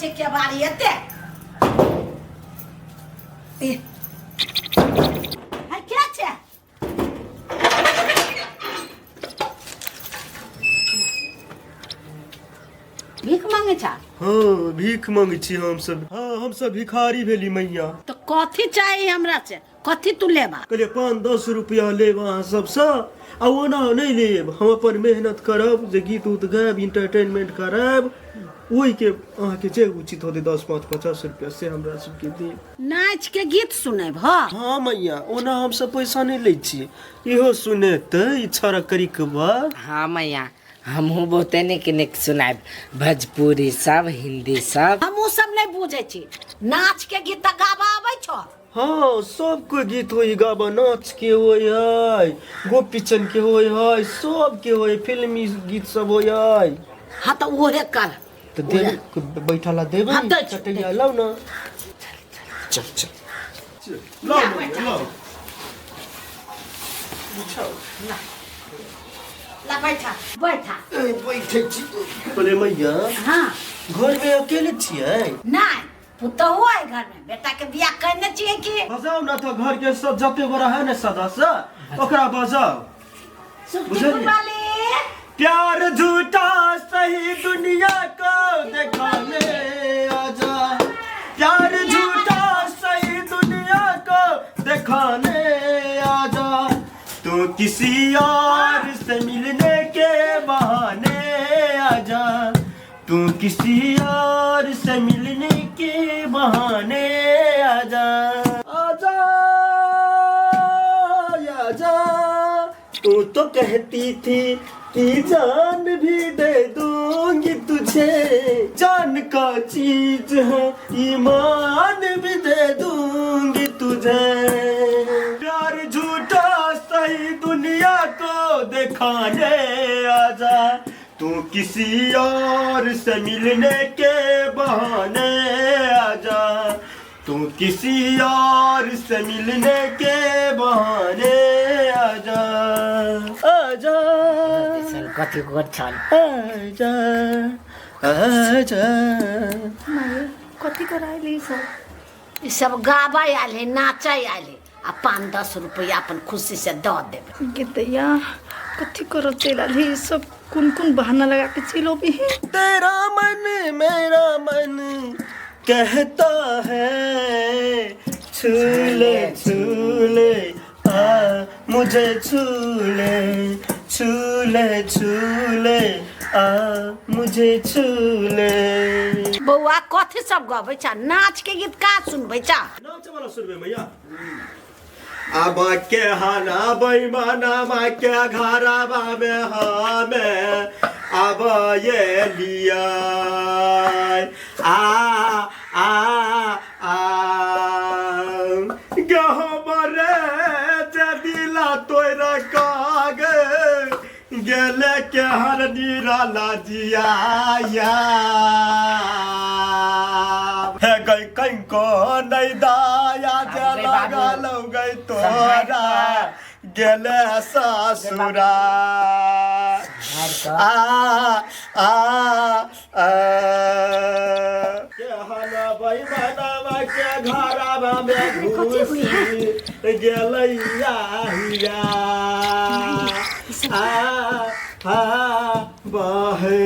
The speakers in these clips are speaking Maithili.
छै केबाड़ी एते ए है के छै भीख मांगे छा हाँ भीख मांगे छी हमसब। हाँ हमसब भिखारी भेली मैया। तो कथी चाहिए हमरा से? कथी तू लेबा? कहलिए 5-10 रुपया लेब अहाँ सबसँ, आ ओना नहि लेब, हम अपन मेहनत करब जे गीत उत गायब, इंटरटेनमेंट करायब, ओहिके अहाँके जे उचित होतै 10, 5, 50 रुपया से हमरा सबके देब। नाच के गीत सुनेब? हाँ हाँ मैया, ओना हमसब पैसा नहि लै छी। इहो सुनेतै ई छौड़ा करिकबा। हाँ मैया, हमहूँ बहुते नीक नीक सुनायब, भोजपुरी सब, हिंदी सब। हम ओ सब नहि बुझै छी, नाच के गीत तऽ गाबऽ आबै छौ? हाँ, सबके गीत होई गाबा, नाच के होई है, गोपीचंद के होई है, सबके होई, फिल्मी गीत सब होई है। हाँ तो उहे कर। तो देब बैठला देब। हाँ, दै छी, चटैया लाउ ना। चल चल चल, लाउ ना, लाउ। ला बैठा बैठा। ए, बैठे छी। बोले मैया। हाँ। घर में अकेले छियै? नहीं, पुतहु है घर में, बेटा के बियाह करने छियै की। बजाउ ना तो घर के सब जते बड़ा है ने सदस्य ओकरा बजाउ। सुखीपुर वाले। प्यार झूठा सही दुनिया को दिखाने आजा, प्यार झूठा सही दुनिया को दिखाने आजा, तू किसी और से मिलने के बहाने आजा, तू किसी और से मिलने के बहाने आजा, आजा आजा। तू तो कहती थी कि जान भी दे दूंगी तुझे, जान का चीज है ईमान भी दे दूंगी तुझे, प्यार झूठा सही दुनिया को दिखाने आजा, तू किसी और से मिलने के बहाने आजा, तू किसी और से मिलने के बहाने आजा, आजा। चल, कथी गोर छल। आजा आजा। कथी करायली सब? ई सब गाबै आयल है, नाचै आयल है, आ 5-10 रुपया अपन खुशी से दऽ देबै। गे दैया, कथी करऽ चलि आयल है सब? कोन कोन बहाना लगा के चलि अबै है। तेरा मन मेरा मन कहता है, छू ले छू ले आ मुझे, छू ले छू ले छू ले आ मुझे छू ले। बौआ, कथी सब गबै छा? नाच के गीत का सुनबै छा? नाच वाला सुनबे मैया? अब के हाना बेईमाना मा के घरवा में हमे अब ये लिया आ आ आ गहबर जे दिला तोरा कागे गेले के हर निराला जिया हे गई कंको नहीं दाया जे बाबू गे बाबू। लगल गई तोरा गेले ससुरा आ आ आ के हलबै मनवा के घरवा में घुसी गेलैया हिया आ आ बाहे।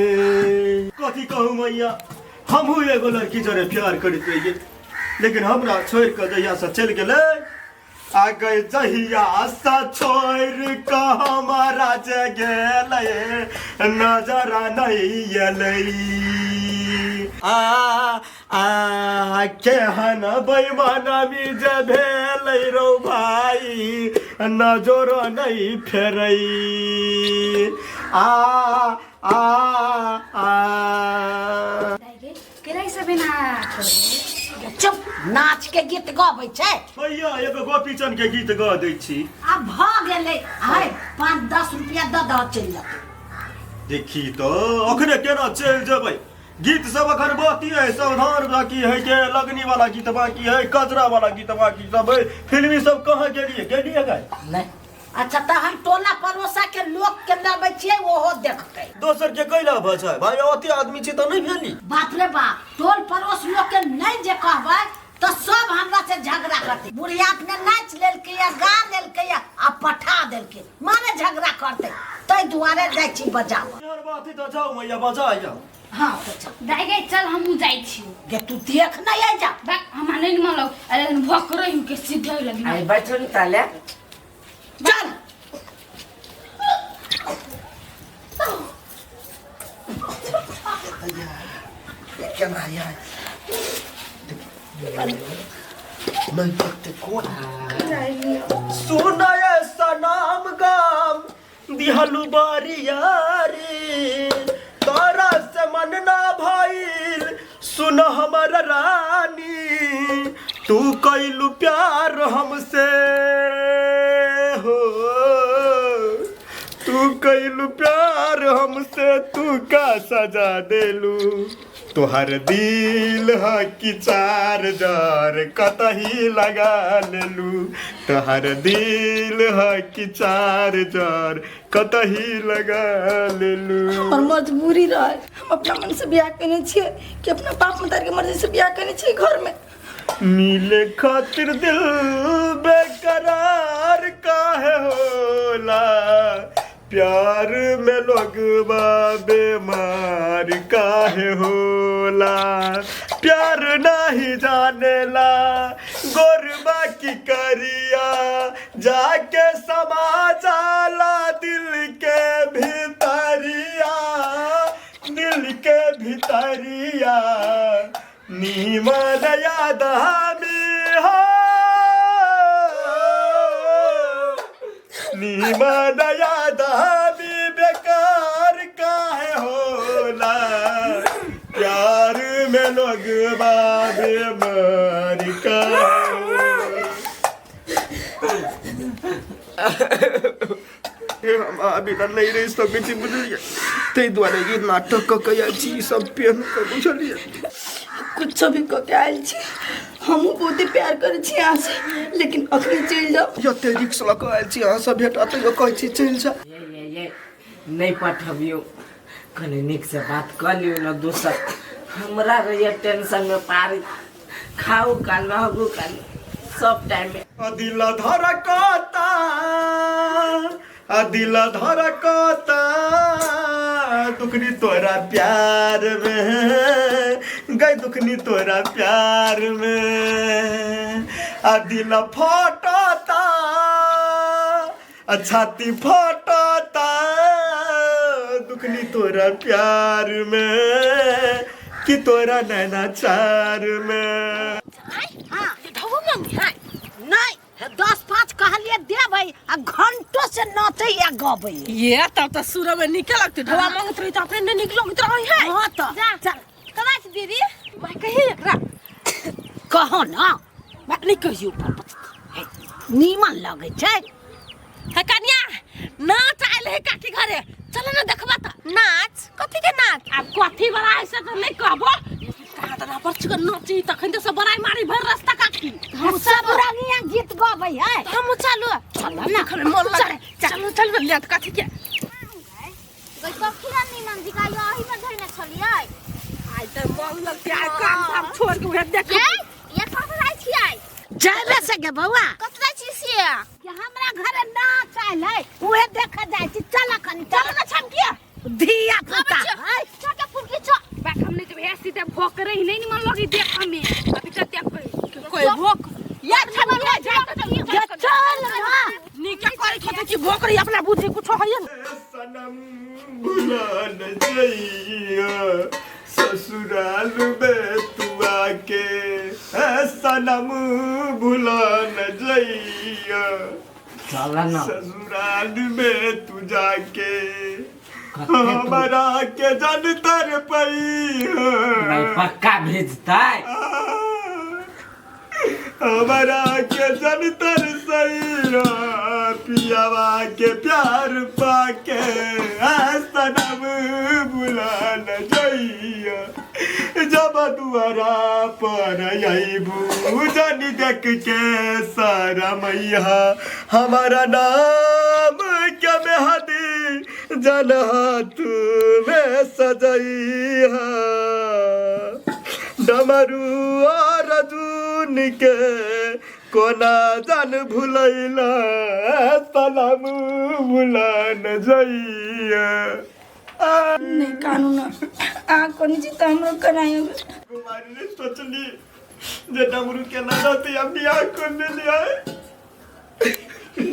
कथी कहू मैया, हमहूँ एगो लड़की जरे प्यार करैत रहियै, लेकिन हमरा छोड़ि कऽ जहिया से चलि गेलै आ गई जहिया से छोड़ि कऽ हमरा जे गेलै नजर नहि एलै आ आ केहन बेईमानी जे भेलै रौ भाई, नजर नहि फेरै आ आ आ। केना सब एना? चुप, नाच के गीत गबै छै। भैया, एगो गोपीचंद के गीत गा दै छी। आब भऽ गेलै है, 5-10 रुपया दऽ दऽ चलि जेतै। देखी तो अखने केना चलि जेबै? गीत सब अखन बाकी है, सावधान बाकी है, के लगनी वाला गीत बाकी है, कजरा वाला गीत बाकी सब है, फिल्मी सब। कहाँ गेलिए गेलिए गाय? नहि। अच्छा तहन टोला पड़ोसा के लोक के लबै छियै ओहो देखतै। दोसर के कैला बचाय भाई, ओते आदमी छै तऽ नहि भेली। बाप रे बाप, टोल पड़ोस लोक के नहि जे कहबै तऽ सब हमरा से झगड़ा करतै। बुढ़िया अपने नाचि लेलकै या गा लेलकै या आ पठा देलकै, माने झगड़ा करतै, ताहि दुआरे जाइ छी बजाबऽ। एहन बात है तऽ जाउ मैया बजा आउ। हाँ तऽ चल। दाइ गे चल हमहूँ जाइ छी। गे तू देख नहि आइ जा। बा हमरा नहि मन लग, अरे भक रही के सीधे लगी। आई बैठो न ताले। चल। केना यार नहीं देखते कौन सुनय सनाम गाम दिहलु बारियारी, तोरा से मन ना भइल सुन हमर रानी, तू कैलू प्यार हमसे हो, तू कैलू प्यार हमसे, तू का सजा देलू, तोहर दिल ह कि चार जार कतही लगा लेलू, तोहर दिल ह कि चार जार कतही लगा लेलू। हमर मजबूरी रहे, हम अपना मन से बियाह केने छियै कि अपना बाप मतारी के मर्जी से बियाह केने छियै घर में। मिले खातिर दिल बेकरार काहे होला, प्यार में लोगवा बीमार काहे होला, प्यार नहीं जानेला गोरबा की करिया, जाके समा जाला दिल के भितरिया, दिल के भितरिया, नीमन याद हमी हो, नीमन याद हमी बेकार काहे होला, प्यार में लोग बीमार काहे होला। हम अभी तऽ नहि रहि सकै छी बुझलियै, ताहि दुआरे ई नाटक कऽ के आयल छी, ई सब पेन कऽ बुझलियै। कुछो भी कऽ के आयल छी, हमहूँ बहुते प्यार करै छी अहाँ से, लेकिन अखनी चलि जाउ। एते रिक्स लऽ कऽ आयल छी अहाँ सब भेटा, तैयो कहै छी चलि जा। ये ये ये नहि पठबियौ, कनि नीक से बात कऽ लियौ न दोसर, हमरा रहैया टेंशन में पारी, खाऊ काल रहबू काल सब टाइम में। दिल धड़कता, दिल धड़कता दुखनी तोरा प्यार में, गई दुखनी तोरा प्यार में, आ दिल फटता, आ छाती फटता दुखनी तोरा प्यार में, कि तोरा नैना चार में। हाँ नहीं 10-5 कहलिए देबै आ घंटो से नचै या गबै। ये तब त सुर में निके लगते, ढवा मांगत रही त अपने नहीं निक लगत रही है। हाँ तो जा। चल। कना छी दीदी? मैं कही एकरा कहो ना। बात नहीं कहियो। हे, नीमन लगै छै। हे कन्या नाच आयल है काकी घरे, चल ना देखबा त। नाच? कथी के नाच? आब कथी बड़ा ऐसे त नहीं कहबो, कहाँ त पर छिक नाची तखन त सब बड़ाई मारी भर रास्ता काकी। हम सब रंगिया गीत गबै है। हम चलू। चल ना। खरे मन लगे, चलो चल ले त कथी के। गई कखी ना नीमन जी का यही में धइने छलियै। आइ त मन लगते, आइ काम धाम छोड़ के उहे देख। ये ये कत जाइ छियै? जाबे से गे बौआ। कत जाइ छी से? कि हमरा घरे नाच आयल है उहे देखे जाइ छी, चल कनी चल ना छमकिया धिया पुता है। चके फुटकी छ। बाक हमने जब हे सीधे भोक रही नहीं मन लगी देख हमें अभी तक देख कोई भोक या छमकिया जा ये चल ना। नीके करे छते कि भोक रही अपना बुद्धि कुछो है न। सनम भुला न जइया ससुराल में तू आके, सनम भुला न जइया चल न ससुराल में तू जाके, हमारा के जन तर पई, भाई पक्का भेजतै। हमारा के जन तर सैया, पियावा के प्यार पाके, सनम भुला न जइया, जब दुआरा पर अइबू जानी देख के सारा मैया हमारा नाम के मेहदी जन हाथ में सजैहा डमरू और अर्जुन के कोना जान भुलैला सलाम भुला न जइया। नहीं कानू ना आ कोनी छी तऽ हमरो कराइयो। कुमारी ने सोचली जे डमरू के ना रहते हम बियाह कर लेलियै।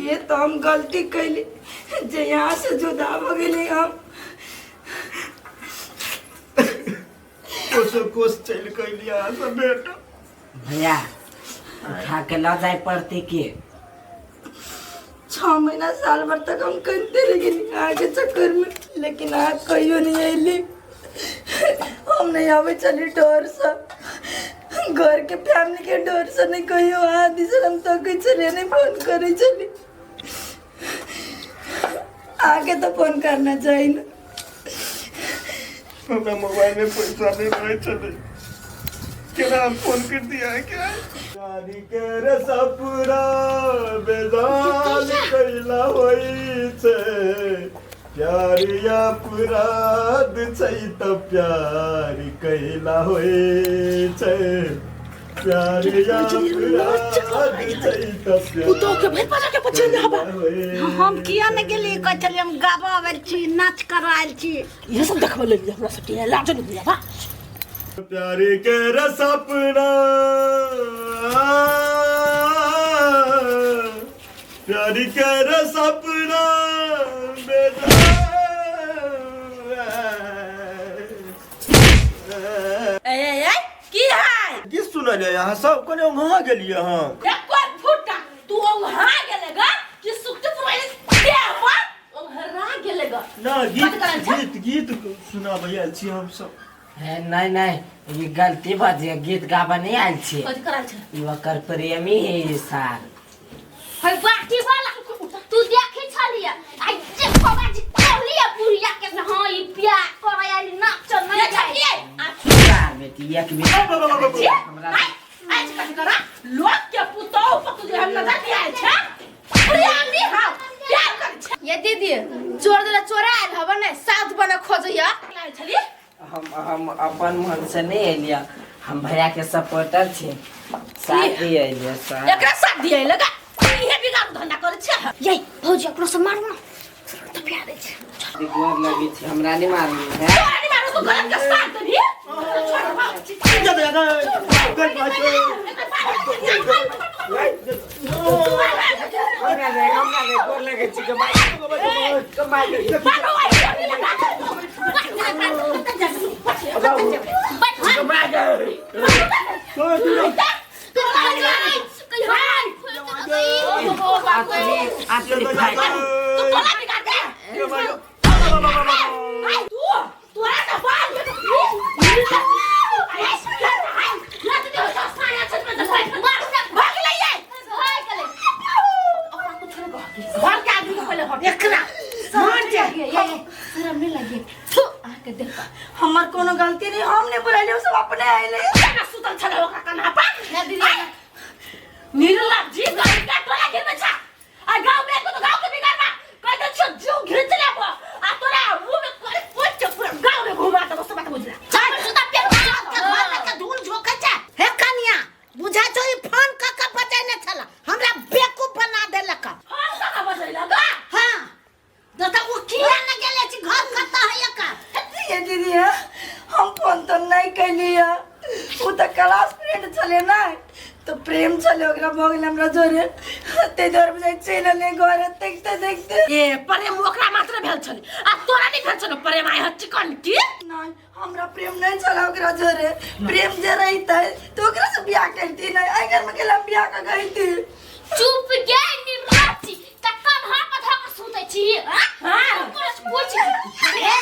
ये तो हम गलती कैली जे यहाँ से जुदा हो गेली हम। कोसो कोस चलि कैली अहाँ सब बेटा। भैया उठा के लऽ जाय पड़ते के? 6 महीना साल भर तक हम कनते रह गेली अहाँ के चक्कर में, लेकिन अहाँ कहियो नहीं अयली। हम नहीं आवे चली डर से, घर के फैमिली के डर से नहीं कहियो अहाँ दिस हम तकै छलियै, नहीं फोन करै छली। आके तो फोन करना चाहिए ना। हमरा मोबाइल में पैसा नहीं रहे छलै, केना हम फोन कर दिया है क्या? गाड़ी के रे सपुरा बेजान कैला होइ छै, प्यार अपराध छै त प्यार कैला होइ छै, प्यार अपराध छै त पुतोह के भरि पाजा के पछे हबा। हम किया ने गेली? कहै छलियै हम गाबऽ आयल छी, नाच करऽ आयल छी। इहे सब देखबै लेलियै हमरा सबके लाज नहीं बुझाबा। प्यार के रे सपना प्यार के रे सपना ए ए ए की है? की सुनलियै अहाँ सब? कने ओंघा गेलियै अहाँ। एको फुटा तू ओंघा गेले गा कि सुखते पुराने देह पर ओंघरा गेले गा? ना गीत कथी करल छै? गीत गीत सुनाबै आयल छी हम सब। हे नहीं नहीं ई गलती भऽ जे गीत गाबऽ नहीं आयल छी। कथी करल छै? ई ओकर प्रेमी है ई सार। है बाटी वाला तू देखै छलियै आ जे खबर कहलियै बुढ़िया के से हां ई प्यार करै आइली नाच नहीं ये छलियै आ सार बेटी एक बेटी हमरा आई आज कथी करा लोग के पुतोह पर तू हम नजर नहीं आयल छै? प्रेमी हां प्यार कर छै। ये दीदी चोर देला चोरा आयल हब ने साथ बना खोजैया आयल छलियै। हम अपन मन से नहीं एलियै, हम भैया के सपोर्टर छी, साथ ही एलियै साथ। एकरा साथ दिए लगा इहे बिगाड़ धंधा करै छै। ये भौजी अपनो से मारू ना तो प्यार दै छै। गोर लगी छी हमरा नहीं मारू है। तोरा नहीं मारू तू गलत के साथ देबी। छोड़ भाऊ। जा जा जा हमरा नहीं गोर लगे छी के मार के मार। आखिरी फाइट। तू तोला बिगाड़ दे। आई तू तोरा तो बाल में तो घर के आदमी के पहले हट एकरा मार जे। शर्म नहीं लगे थू आके देख। हमर कोनो गलती नहीं, हम नहीं बुलाइले, उ सब अपने आइले। केना सुतल छलै ओकरा कन्हा पर? ना दीदी निर्लज्जी गाड़ी का टोला गिरबै छ आ गाँव में एको तो गाँव के बिगाड़बा कह दे छो जीव घिच लेबो आ तोरा मुंह में करे पोछ के पूरा गाँव में घुमा देबो सब बात बुझला। चल सुता पे के घर में के धूल झोंकै छै। हे कनिया बुझा छौ ई फोन क के बजेने छला, हमरा बेवकूफ बना देलक। हम कहाँ बजैला गा? हां तो उ किया ने गेले छी घर कतऽ है एकर? ये दीदी है, हम फोन तो नहीं कैली है, उ तो क्लास फ्रेंड छले ना तो प्रेम छले ओकरा भऽ गेल हमरा जोरे, ते दुआरे बुझाइ चलि एलियै घरे देखते देखते। ए प्रेम ओकरा मात्र भेल छलै आ तोरा नहीं भेल छलो प्रेम आइ ह चिकन की? नहीं हमरा प्रेम नहीं छला ओकरा जोरे, प्रेम जे रहितै तो ओकरा से बियाह करती नहीं, एहि घर में गेला बियाह कऽ गइती। चुप गे निर्लज्जी त कन्हा पर धऽ के सुतै छी। हां कुछ पूछ हे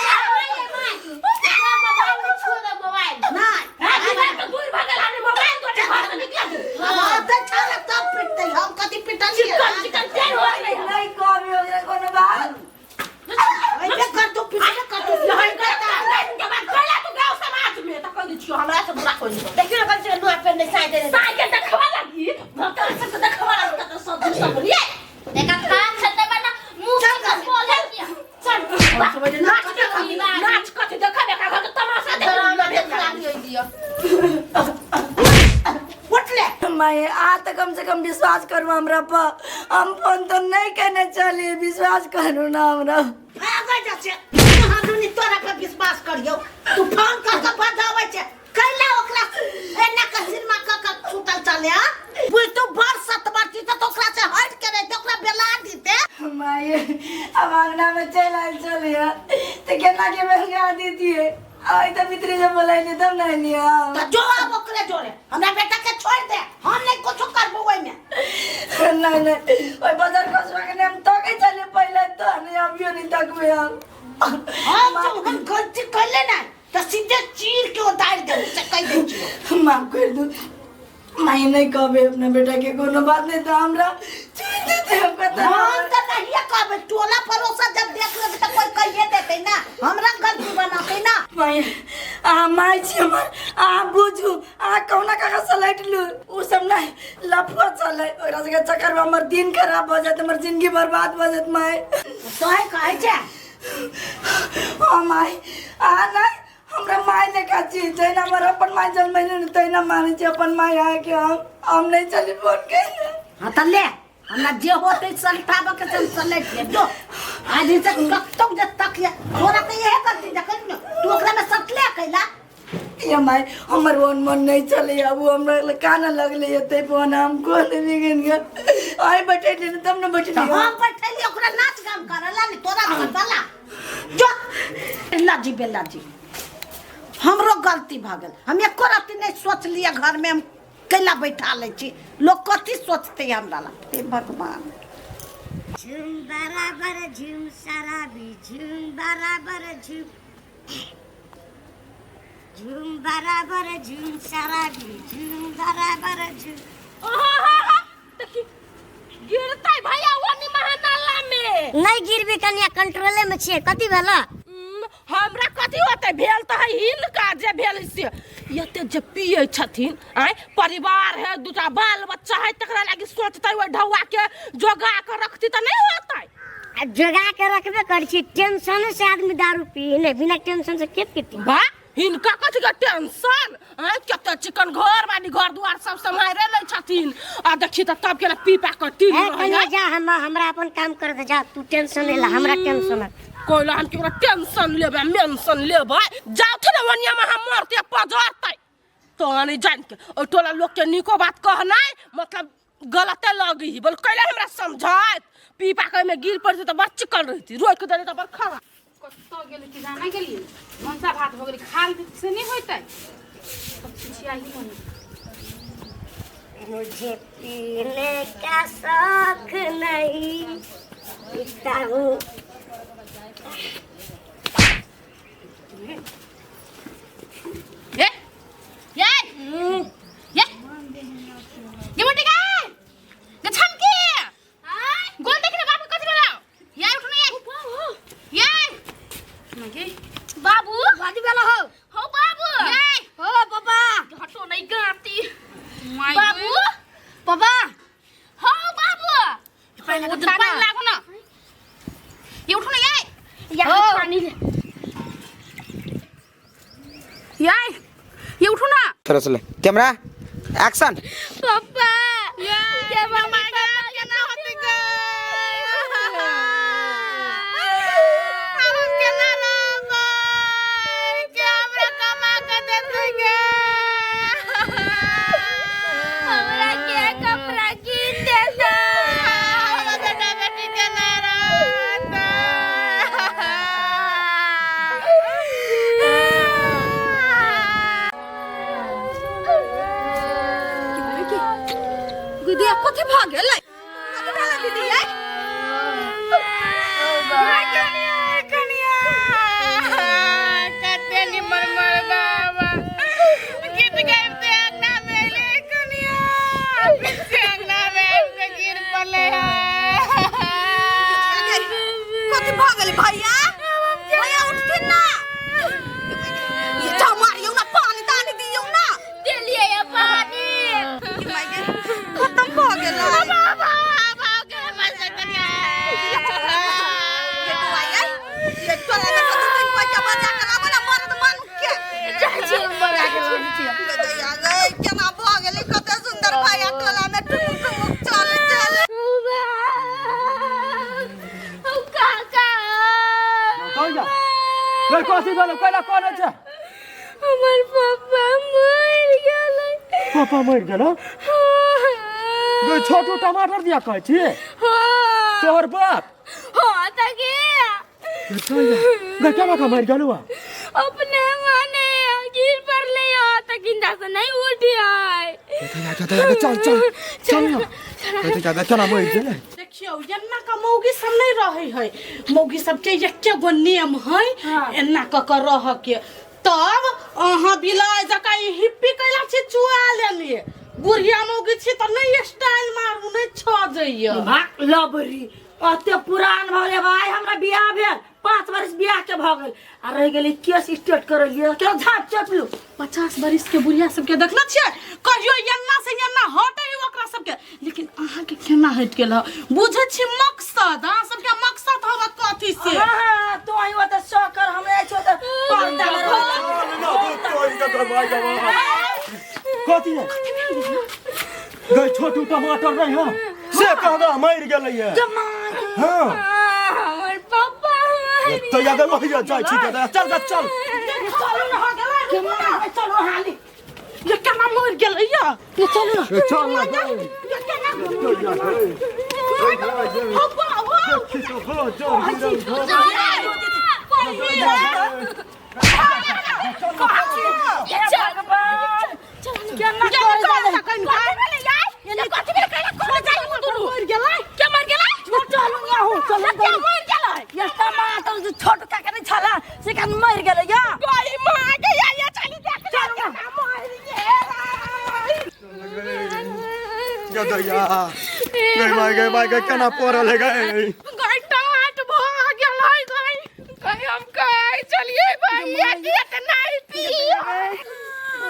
my mobile में छोड़ दे मोबाइल। नहीं हां दिमाग में दूर भगल हमने मोबाइल तोरे घर से निकल। हम ओतै छला तब पिटतै, हम कथी पिटलियै? चिकन चिकन तेल हो गई। नहीं कहबी ओकरा कोनो बात। अइबे कर तू पिटबे कर तू। नहीं करता नहीं के बाद कहला तू गांव समाज में त कह दै छियो हमरा से बुरा। कोई नहीं। देखियो ना कम से कम नुआ पेन नहीं साइ देने। साइकिल देखवा लगी भक्तन सब देखवा लगी त सब सब ये देखा खा छते बना मुंह चल से घर। बोले किया। चल नाच देखी नाच कथि देखा देखा घर के तमाशा ड्रामा देख देखा दियो। उठ ले। माए आ तो कम से कम विश्वास करू हमरा पर, हम फोन तो नहीं कहने चली, विश्वास करू ना हमरा। आगे जा छै महादुनी तोरा पर विश्वास करियौ। तू फोन कर के बजाबै छै कैला ओकरा एना के सिनेमा क के छूटल चले आ बुझ। तू बड़ सतबरती त ओकरा से हट के रहते ओकरा बेला दीते। माए अब अंगना में चल आयल चलिए तो केना के महंगा दीतिए, आई तो भीतरी से बोलाइले तब ना लिया। त जो अब ओकरे जोरे हमरा बेटा के छोड़ दे, हम नहीं कुछ करबो ओइ में। नहीं नहीं ओइ बाजार कसबा के हम तके चले पहले तो नहीं अभियो नहीं तकबे हम। हम जो हम गलती कैले ना त सीधे चीर के उतार दे से कह दे छियो। माफ कर दू माई, नहीं कहबे अपना बेटा के कोनो बात नहीं तो हमरा छोड़ देते हम पता। हम त नहीं कहबे, टोला पड़ोसा जब देख लेबे त कोई कहिए देते ना हमरा गलती बनाते ना। माई आ माई छी हमर, आ बुझू आ कौना काका सलाइट लू उ सब नहीं लफुआ चले ओकरा सबके चक्कर में हमर दिन खराब हो जात, हमर जिंदगी बर्बाद हो जात माई। तोहे कहै छै ओ माई आ नहीं हमरा माई ने का छी जैना हमर अपन माई जन्मैले ने तैना मानै छी अपन माई आके हम नहीं चली फोन के। हाँ त ले हमरा जे होते सलटाबे के से सलट ले जो आज से कतौ जे तकिया तोरा त इहे गलती देखल न तू ओकरा में सटले कैला। ये माई हमर वन मन नहीं चले अब हमरा काना लगले ये फोन हम कोन बिगन गए आई बैठे ने तब न बैठे। त हम बैठली ओकरा नाच गान करला ने तोरा सटला जो लाजी बेलाजी हमरो गलती भ गेल। हम एको राति नहीं सोचलिए घर में हम कैला बैठा लै छी, लोग कथी सोचते हमरा ला। हे भगवान। झूम बराबर झूम शराबी झूम बराबर झूम झूम बराबर झूम शराबी झूम बराबर झूम। ओहो देखी गिरतै भैया ओनी महानाला में। नहीं गिरबी कनिया कंट्रोले में छियै। कथी भेला? हमरा कथी होतै भेल त है हिनका जे भेल से एते जे पियै छथिन आँय परिवार है दूटा बाल बच्चा है तकरा लागि सोचतै ओहि ढौआ के जोगा के रखती त नहीं होतै। आ जोगा के रखबे करै छी, टेंशन से आदमी दारू पी नहीं, बिना टेंशन से के पीती? बा हिनका कथी के टेंशन आँय कते चिकन घर बानी घर दुआर सब सम्हारे लै छथिन आ देखी त तब के पी पा के टीन ए रहै कनिया है। जा हमरा अपन काम कर दे जा, तू टेंशन ले ला हमरा टेंशन है। कोइला हम केकरो टेंशन लेबै मेंशन लेबै जाउथ ने ओनिया में हम मरते पजरतै तो नहीं जान के ओइ टोला लोग के नीको बात कहनाइ मतलब गलते लगी बोल कैला हमरा समझात पी पा के में गिर पड़ती त बड़ चिकन रहती रोक देले त बड़ खराब। कतऽ गेली कि जाना गेली भनसा भात भऽ गेली खा से नहीं होइतै तब छिछियाही मने। मुझे पीने का शौक नहीं पीता हूँ। ये ये ये ये मोटी का ये छमकी गोल देख रे बाबू कथि बोलाओ ये उठ ना ये ये बाबू बाजी वाला हो हो बाबू ये हो पापा हटो नहीं गाती माय बाबू पापा हो बाबू पहले उधर पानी लागो ना ये उठो ना ये यहाँ हो। पानी ले ये ये उठो ना चलो चलो कैमरा एक्शन। पापा ये के मम्मी पापा केना होतै गे हम केना रहबै के हमरा कमा के देतै गे हमरा के कपड़ा कीन देता। हमरा बेटा बेटी केना रहतै। दीदी कथी भ गेलै? कथी भेलै दीदी यै? कनिया कनिया कते निमन मरदावा गीत गाबिते अंगना में एलै कनिया पीछे अंगना में आबि के गिर पड़लै है। कथी भ गेलै भैया? भैया उठथिन ना। ये जा मारियौ ना पानी तानी दियौ ना। भेलो कैला कोन छै हमर पापा मर गेलै पापा मरि गेलो गई छोटू टमाटर दिया कहै छी हाँ तोहर बाप हाँ त के गई केना का मरि गेलो अपने माने गिर पड़ले त गिंदा से नहीं उठी आए चल चल चल ना दादा केना मरि गेलै देखियौ एन्ना का मौगी सब नहीं रहै है मौगी सबके एके गो नियम है एन्ना क के रह के तब अहाँ बिलाइ जकाँ ई हिप्पी कैला छी चुआ लेलिए बुढ़िया मौगी छी तऽ नहीं स्टाइल मारू नहीं छजैया भाग लबरी अते पुरान भऽ गेलै भाई हमरा बियाह भेल 5 वर्ष बियाह के भऽ गेल आ रहि गेलै केस स्टेट करलियै केना झाँप चपलू 50 बरिस के बुढ़िया सबके देखने छियै कहियो एन्ना से एन्ना हटे ओकरा सबके लेकिन अहाँके केना हटि गेल हँ बुझै छी मकसद अहाँ सबके मकसद हवा कथी से हाँ हाँ तू आई ओतऽ शौकर हमरा छौ तऽ पर्दा में कथी है गई छोटू टमाटर नहीं हो से कहदा मरि गेलै ये हाँ हमर पापा तो याद वही जाइ छी दादा चल गा चल चलू ने हो गेलै रुकू ने चलू हाली ये केना मरि गेलै या ये चलू ना चल ना ये केना हो बा हो केना चलू यहाँ चलू ये टमाटर जो छोट काका नहीं छला से कान मर गेलै या गदैया गई माय गई माय गई केना पड़ल है गई चलिए भैया के नहीं पियो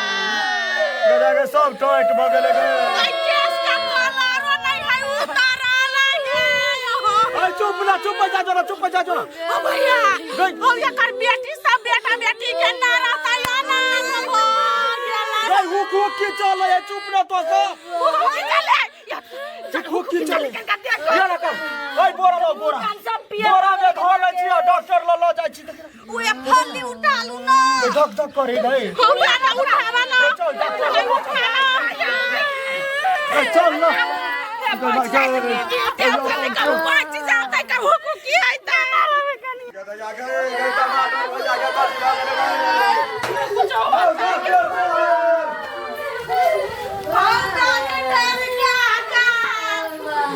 गदा के सब टाइट भऽ गेलै गई अरे चुप ना चुप जा जो ना चुप जा जो ना बेटी सब बेटा बेटी के ना रहता या ना गई हुक हुक की चल है चुप ना तो सब हुक की चल ये ना कर ओइ बोरा लो बोरा बोरा में धर लै छी डॉक्टर ल ल जाइ छी उहे फली उठालू ना धक धक करे गई उठा ना चल डॉक्टर ए, चल ना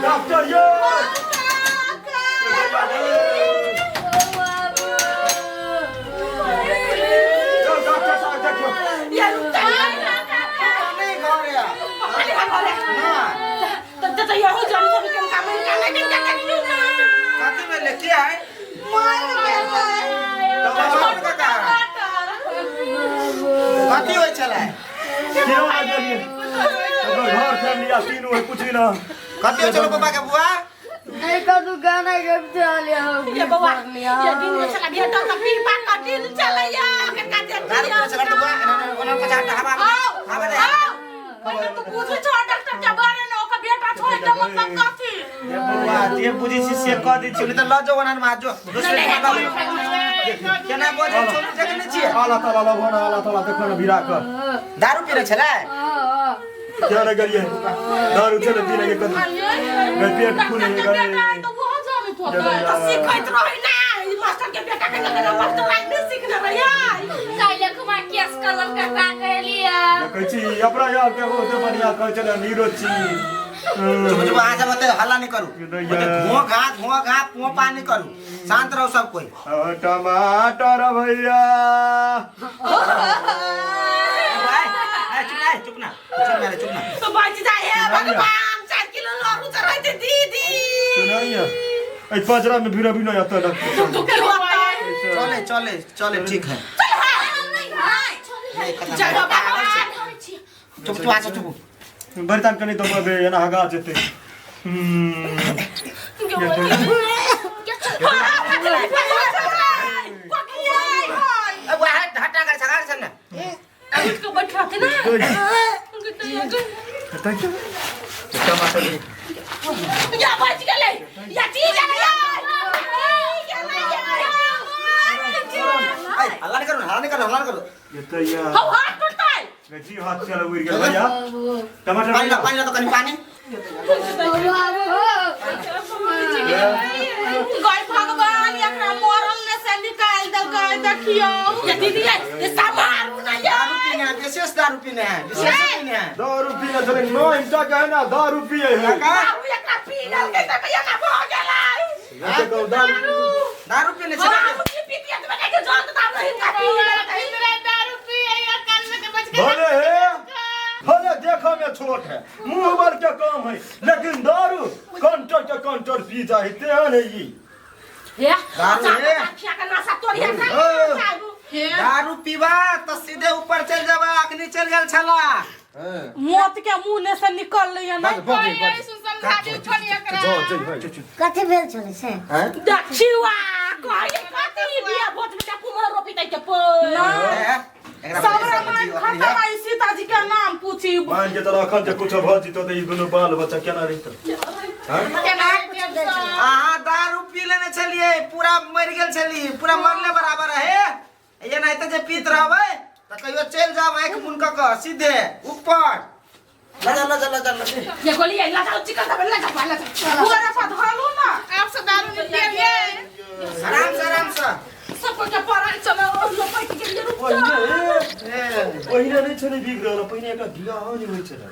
डॉक्टर यो चल डॉक्टर साहब देखियो नहीं घर या कथी में लेके आए टमाटर काका कथी होइ छलै केओ ना गेलिए ओकर घर फैमिली आ तीनू है कुछ भी ना कथी होइ छलै पापा के बुआ नहीं कदू गाना गब चलिया ये बौआ ये दिन में चला भेटल तऽ पीपा कटिल चलैया दारू पीने छलै तऽ बुआ एना ओना पचास टा हवा हवा दे पहिने तू बुझै छौ डॉक्टर के बारे में ओकर बेटा छौ तऽ मतलब कथी ये बौआ जे बुझै छी से कह दै छी नहीं तऽ लऽ जाउ ओना में जो दोसरे के लऽ केना बजै छौ देखै नहि छियै आला ताला लगो ना आला ताला देखो ना भिड़ा कर दारू पीने छलै क्या ना करिए दारू चले पीने के कदम गए पेट फूले डॉक्टर के गए बेटा है तऽ ओहो जानैत होतै तऽ सिखैत रहै ना ई मास्टर के बेटा के लगन मास्टर लाइन नहि सिखने रहै काल्हि खुमा केस कलम कटा कहलिया कहै छी अपना यार के ओते बढ़िया कहै छलै नीरज छी चुप चुप अहाँ सब ओते हल्ला नहि करू ओते घों घा घों घा पों पा नहि करू शांत रहो सब कोई टमाटर भैया भाई ए, चुप ना चुप ना चुप ना चुप ना तो बच जाए हे भगवान 4 किलो लड़ू चढ़ाइते दीदी सुनाइए एहि पजरा में भिड़ा भी नहीं आता डॉक्टर तू की होता चले चले चले ठीक है नहीं खत्म चल बाबा चुप चुप आ चुप बरतान कनी तो बे एना हगा जेते टमाटर या बच गेलै या जी गेलै या हल्ला नहीं करू हल्ला नहीं करू हल्ला नहीं करू एतै या हौ हाथ टूटतै जी हाथ चल उड़ गेल भैया टमाटर पानी ला पानी ला तो कनी पानी गय भगवान एकरा मरल ने से निकाल देलकै देखियौ ये दीदी ये समारू ना ये दारू पीने है विशेष दारू पीने है विशेष पीने है दारू पीने छलै नौ इंटा के है ना दारू पिए है दारू एकरा पी लेलकै तऽ एना भऽ गेलै ये तो दारू दारू पीने छलै दारू की पीतिए तऽ बना के जान तऽ दारू हिनका पी लेलकै दारू पिए या काल में के बच के भले है भले देखो में छोट है मुंह भर के काम है लेकिन दारू कंटर के कंटर पी जाए तेहन है ई हे दारू हे। खिया के नशा तोड़िए हे दारू पीबा तो सीधे ऊपर चल जाबा अखनी चल गेल छला मौत के मुंह ने से निकल लैया ना कथी भेल छलै से देखिवा कहिए कथी बिया भोज में कुम्हर रोपी दै के ए, एकरा सबरा मान खतम आई सीताजी के नाम पूछी मान के चलो अखन जे कुछ भऽ जेतौ तऽ ई दुनू बाल बच्चा केना रहितौ अहाँ दारू पी लेने छलिए पूरा मरि गेल छली पूरा मरले बराबर है ये नहीं तो जे पीत रहबै तऽ कहियो चलि जाब आँखि मुन कऽ कऽ सीधे ऊपर लजा लजा लजा लजा ये गोली आई लगाओ चिकन दबे लगा पा लगा पूरा पर धलू ना आपसे दारू नहीं पिए आराम से आराम से सब के पराई चलो लपट के लिए रुक पहिने पहिने नहि छलै बिगड़ल पहिने एकटा बियाह नहि होइ छलै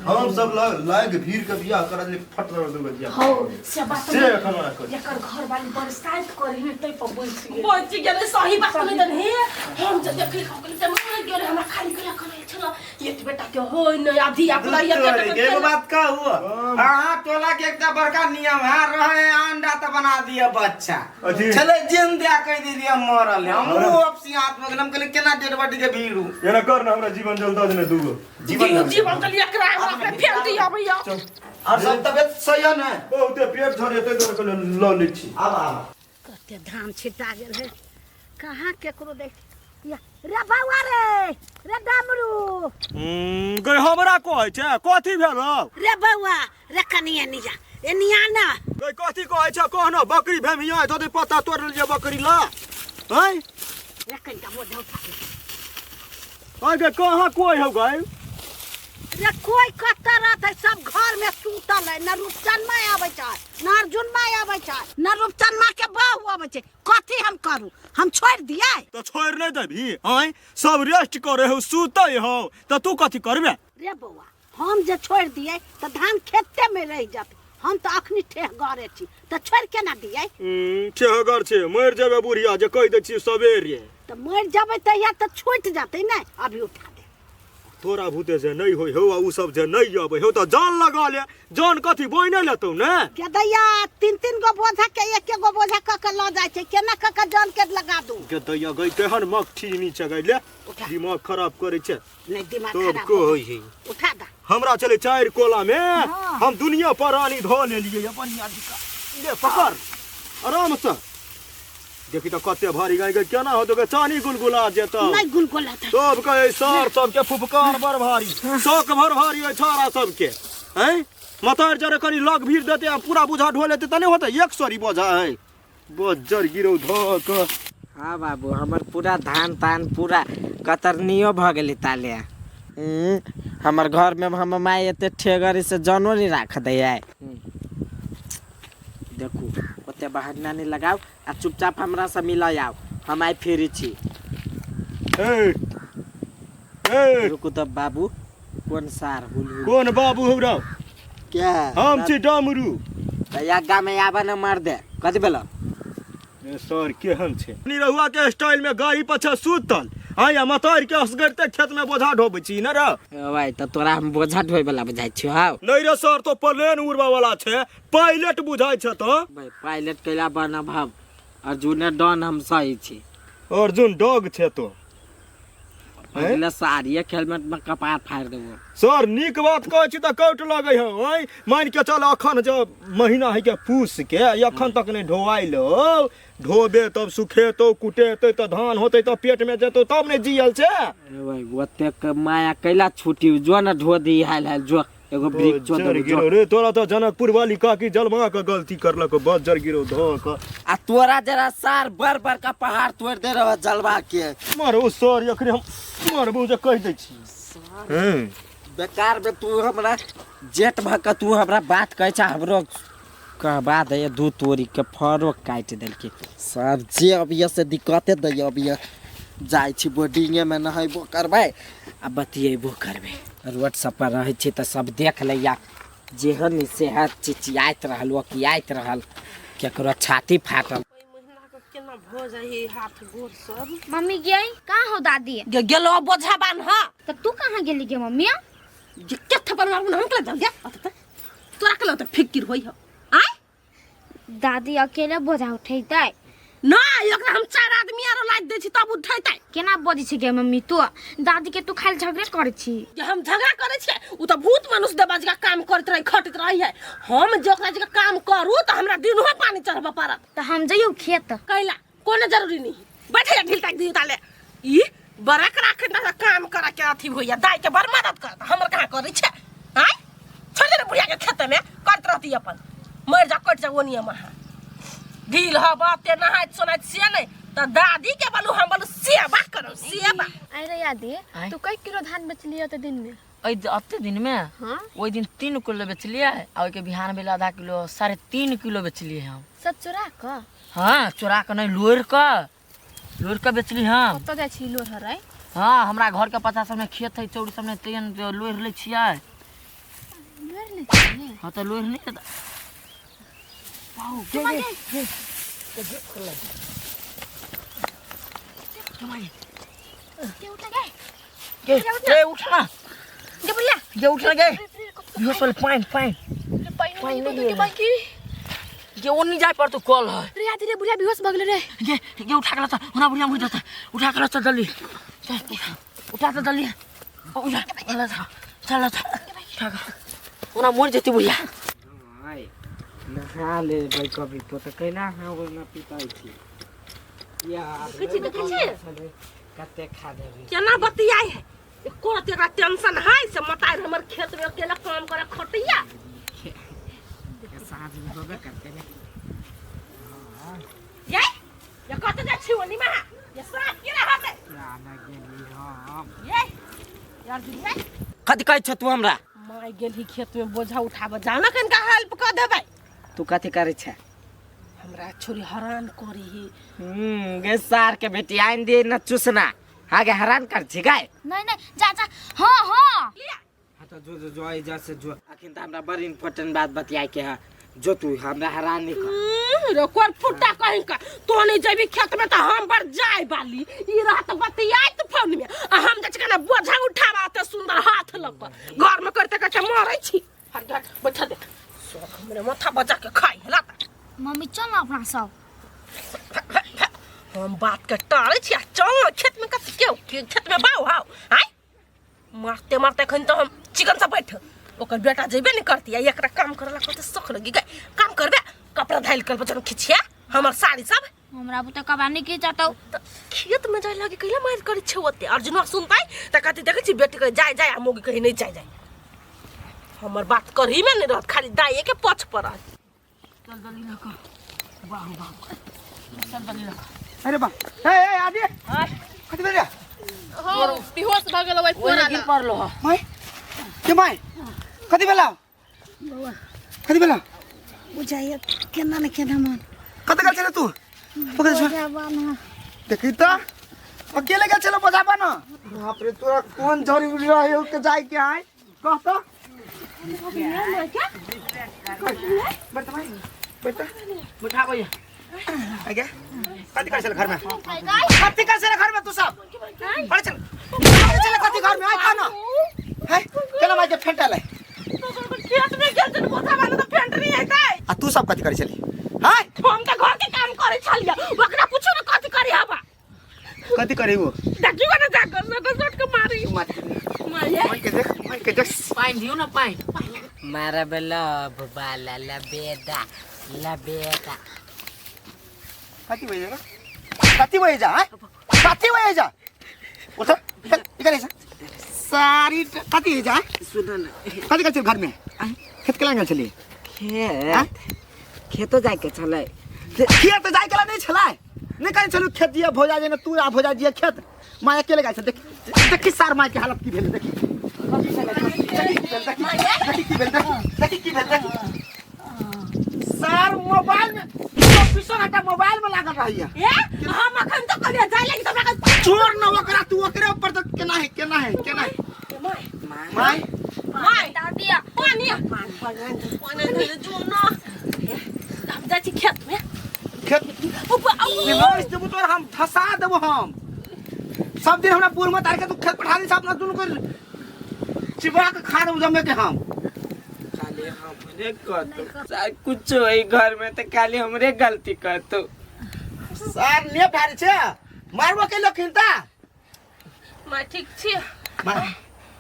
हम सब लाग भीड़ के बियाह करल जे फट दर दुगो बियाह हौ से बात से एखन ओना करी एकर घर वाली बरसाइत करी ने तै पर बचि गेल बचि गेलै सही बात नहि दन हे हम जे देखली हम कहली ते मरि गेल हमरा खाली कहिया करै छल एक बेटा के होय नहि आ धिया पुता ये एगो बात कहू अहाँ टोला के एकटा बड़का नियम है रहे अंडा तऽ बना दिअ बच्चा अथी। छलै जिन दिया कहि दिलियै मरल हमरो वापसी हाथ में गेल हम कहलियै केना डेड बॉडी के भीड़ू एना कर ने हमरा जीवन जल दऽ देने दूगो जीवन जीवन के लिए एकरा हमरा अपने फेंक दिया भैया और सब तबियत सही है ने बहुते पेट झरे तै दुआरे कहलियै लऽ लै छी आब आब कते धान छिटा गेल है कहाँ केकरो देख या रे बौआ रे रे डमरू गई हमरा कहै छै कथी भेल रे बौआ रे कनिया निया एनिया ना गई कथी कहै छै कह न बकरी भेमिया तो पत्ता तोड़ लेलियै बकरी ला हैं रे कनिटा बोझ उठा ले। आइ गे कहाँ कोइ हौ गई रे कोई कतऽ रहतै सब घर में सुतल है न रूपचन माय आबै छै न अर्जुन माय आबै छै न रूपचन माँ के बहू आबै छै कथी हम करू हम छोड़ि दियै तऽ छोड़ि नहि देबही आँय सब रेस्ट करे हौ सुतै हौ तऽ तू कथी करबे रे बौआ हम जे छोड़ि दियै तऽ धान खेते में रहि जात हम तऽ अखनी ठेहगरे छी तऽ छोड़ि केना दियै ठेहगर छै मरि जेबै बुढ़िया जे कहि दै छियै सबेरे तऽ मरि जेबै तहिया तऽ छूटि जेतै ने अभी उठा दे तोरा भूते जे नहि होइ हौ आ उ सब जे नहि अबै हौ तऽ जान लगा ले जान कथी बोइने लेतौ ने गेदैया तीन तीन गो बोझा के एक एक गो बोझा कऽ के लऽ जाइ छै केना कऽ के जान के लगा दू गेदैया गई तेहन मक्खी नीचे गई ले दिमाग खराब करै छै नहीं दिमाग तब खराब को होइ है उठा दा हमरा चले चारि कोला में हम दुनिया परानी धो लेलिए बढ़िया दिक्कत ले पकड़ आराम से देखी तऽ कते भारी गाय के केना होतो के चानी गुलगुला जेतौ नहीं गुलगुला था सब कहे सर सबके फुफकार बड़ भारी शौक बड़ भारी है छोरा सबके हैं मतार जरे कनी लग भीड़ देते आ पूरा बोझा ढो लेते त नहीं होते एक सरी बोझा है बज्जर गिरौ धऽ कऽ हाँ बाबू हमर पूरा धान तान पूरा कतरनियो भऽ गेलै ताले हमर घरमे हमर माय एते ठेगरी से जनो नहीं राख दैया देखू ओते बहाना नहीं लगाउ आ चुपचाप हमरा से मिल आउ हम आइ फ्री छी ए ए रुकू तऽ बाबू कोन सार हुल हुल कोन बाबू हौ रौ क्या हम छी डमरू तऽ यग्गा में आबऽ न मार दे कथी भेल सर केहन छै निरहुआ के स्टाइल में गाड़ी पछा सुतल आया मतार के असगरते खेत में बोझा ढोबै छी ने रे भाई तऽ तोरा हम बोझा ढोय वाला बुझाइ छियौ हौ नहीं रे सर तो प्लेन उड़बा वाला छै पायलट बुझाइ छै तो भाई पायलट कैला बनब हम अर्जुने डॉन हम सही छी अर्जुन डॉग छै तो अगला साड़ी एक हेलमेट में कपार फाड़ देबो। सर नीक बात कहै छी तऽ कौट लगै हौ। आँय मान के चल अखन जब महीना है के पूस के अखन तक नहीं ढोआइल हौ, ढोबे तब सुखेतौ कुटेतै तऽ धान होतै तऽ पेट में जेतौ तब ने जियल छै। अरे भाई ओतेक माया कैला छुटी जो न ढो दी हाल हाल जो एगो वृक्ष जो बज्जर देबो, गिरो जो। रे तोरा तऽ जनकपुर वाली काकी जलमा के गलती करलक बज्जर गिरो धो के। आ तोरा जरा सार बड़ बड़का पहाड़ तोड़ दे रहो जलवा के। मारो सर अखने हम मारबो जे कहि दै छी। हम्म बेकार में तू हमरा जेठ भ के तू हमरा बात कहै छ, हमरो कहबा दे दू तोरी के फरो काटि देलकै सर। जे अबिय से दिक्कते दैय अबिय जाइ छी बोर्डिंगे में नहेबो करबै आ बतियेबो करबै। रोड सब पर रहै छी तऽ सब देख लैया, जेहन सेह चिचियाइत रहल ओकियाइत रहल, केकरो छाती फाटल। केना भऽ जाइ हाथ गोर सब। मम्मी गई कहाँ हो दादी? गेलो बोझा बान्ह। तब तू कहाँ गेली गे मम्मी? जे के थप्पड़ मारबू हम केला जाऊ गे, तोरा केला त फिकिर होई हो। आय दादी अकेले बोझा उठैतै? नहीं ओकरा हम चार आदमी आरो लाद दै छी तब उठैतै। केना बजै छी गे मम्मी तू? दादी के तू खाली झगड़े करै छी। जे हम झगड़ा करै छियै उ त भूत मनुष्य देवा जका काम करैत रहै खटैत रहै है। हम जे ओकरा जका काम करू त हमरा दिनहो पानी चढ़बऽ पड़त। त हम जइयौ खेत। कैला कोनो जरूरी नहीं, बैठे ढील ताक दियौ ताले। ई बड़क राखे ना काम करे के अथी होइया, दाई के बड़ मदद करत, हमर कहाँ करै छै? आय छोड़ दे बुढ़िया के खेत में करत रहती अपन, मर जा कट जा ओनिया महा ढील ह बाते नहाइत सोनाइत से नहीं त दादी के बोलू हम बोलू सेवा करू सेवा। अरे यादी तू कई किलो धान बेचलियो त दिन में? ओइ अते दिन में? हां ओइ दिन 3 किलो बेचलिए आ ओइ के बिहान भेल आधा किलो 3.5 किलो बेचलिए हम। सब चोरा क? हां चोरा के नहीं लोर क, लोर के बेचली हम। कतऽ जाइ छी लोर हराय? हां हमरा घर के पता सब में खेत है चौड़ी सब में तेन लोर लै छियै। लोर लै छियै? हां त लोर नहीं त पाऊ गे गे गे खोल के उठा गे गे गे उठना गे बुढ़िया गे उठना गे यो सोल पानी पानी पानी नहीं के बाकी गे ओनी जाय पर तो कल है रे याद रे बुढ़िया बेहोश भ गेलै रे। गे गे उठा के लता ओना बुढ़िया मुइ जता उठा के लता जल्दी चल उठा त जल्दी उठा लता चल लता उठा के ओना मर जेती बुढ़िया। आय नहा लेबै कभी तो त कैला हाँ ओना पिताइ छी यार। देखै छी देखै छी कते खा देबी केना बतियाइ है, एको रत्ती एकरा टेंशन है से मताइ हमर खेत में अकेला काम करे खटिया। साँझ में होबे करते ने। ये ये कत जाइ छी ओनी में ये साफ के रहत ना गेली हम। ये यार दिया कथि कहै छ तू हमरा? माय गेली खेत में बोझा उठाबऽ जाओ ना कनिका हेल्प कऽ देबै। तू कथि करै छ? हमरा छोरी हरान करी। गे सार के बेटी आइन दे न चुसना आगे हरान कर छी गाय। नहीं नहीं जा जा हां हां हां त जो जो जो आई जा से जो अखिन त हमरा बड़ इम्पोर्टेंट बात बतियाय के है, जो तू हमरा हरान नहीं कर। रे कोन फुट्टा कहीं का तो नहीं जेबी खेत में त हम बड़ जाय बाली ई रहत बतियाइत फोन में आ हम जे छै ना बोझा उठावा त सुंदर हाथ लग घर में करते करते मरै छी। हट हट बैठा दे सब हमरे माथा बजा के खाई हला। मम्मी चल ना अपना सब हम बात के टारै छी आ चल ना खेत में कथि के खेत में बाउ हाउ आय मारते मारते अखन तो हम चिकन से बैठ ओकर बेटा जेबे नहीं करती आ एकरा काम करला कहते सख लगी गए काम करबे कपड़ा धाइल कर बचन खिचिया हमर साड़ी सब हमरा बुते कबा नहीं खिंचातौ। त खेत में जाय लागे कहिला मार करै छै ओते अर्जुन सुनतै त कहते देखै छी बेटी कहे जाय जाय आ मोगी कहे नहीं जाय जाय हमर बात करही में नहीं रहत खाली दाइए के पछ पर रहत। चल जल्दी लक बाहु बाहु चल जल्दी लक। अरे बा ए ए आदि कथि भेल रे? हां बेहोश भ गेल ओइ ओइ गिर पड़लो ह। My के my कथि भेल? बौआ कथि भेल? बुझाइए केना ने केना मन कत गेल छले तू? पकड़ छ देखी त अकेले गेल छले बजाबा न। बाप रे तोरा कोन जरूरी रहे के जाय के आय कह त। बैठ माई बैठ बैठा भैया आगे कथि करै छले घर में? कथि करै छले घर में तू सब? अरे चल अरे चल कथि घर में आय का न है केना माई के फेंटल है खेत में गेल छल बोझा बान्ह त फेंट नहीं आइतै। आ तू सब कथि करै छली? हाय हम त घर के काम करै छलियै ओकरा पूछू न कथि करी हबा। कथि करे वो देखियो ना जा कर सट सट के मारी मारे मार के देख, मार के देख। पानी दियो ना पानी। मारा बलब बाला लबेदा लबेदा। कति बजे जा? कति बजे जा? कति बजे जा? उठ, इधर ऐसा। सारी कति बजे जा? सुन ना। कति कति घर में? खेत के लांगल चली? खेत? खेतो जाए के छलै। खेत जाए के ला नहीं छलै। नहीं कहीं चलू खेत दिया भोजा जे ना तू आ भोजा दिया खेत। मां अकेले गाय छ देख, देखी सार मां के हालत की भेल देखी। देखी की भेल देखी, देखी की भेल देखी। सार मोबाइल में 24 घंटा मोबाइल में लागल रहैया। ए हम अखन तो कहलिए जाय लागि हमरा छोड़ न ओकरा, तू ओकरे ऊपर तो केना है केना है केना है। My my दादिया पानी पानी पानी धरे जो न हम जाइ छी खेत में। खेत निवास देबो तोर हम धसा देबो हम। सब दिन हमरा बूढ़ मत आर के तू खेत पठा दी अपना दुनू के चिबा के खा देबो जमे के हम। खाली हमरे करतो सार कुछ होई घर में त खाली हमरे गलती करतो। सार ने भारी छे मारबो के लखिनता। मां ठीक छी। मां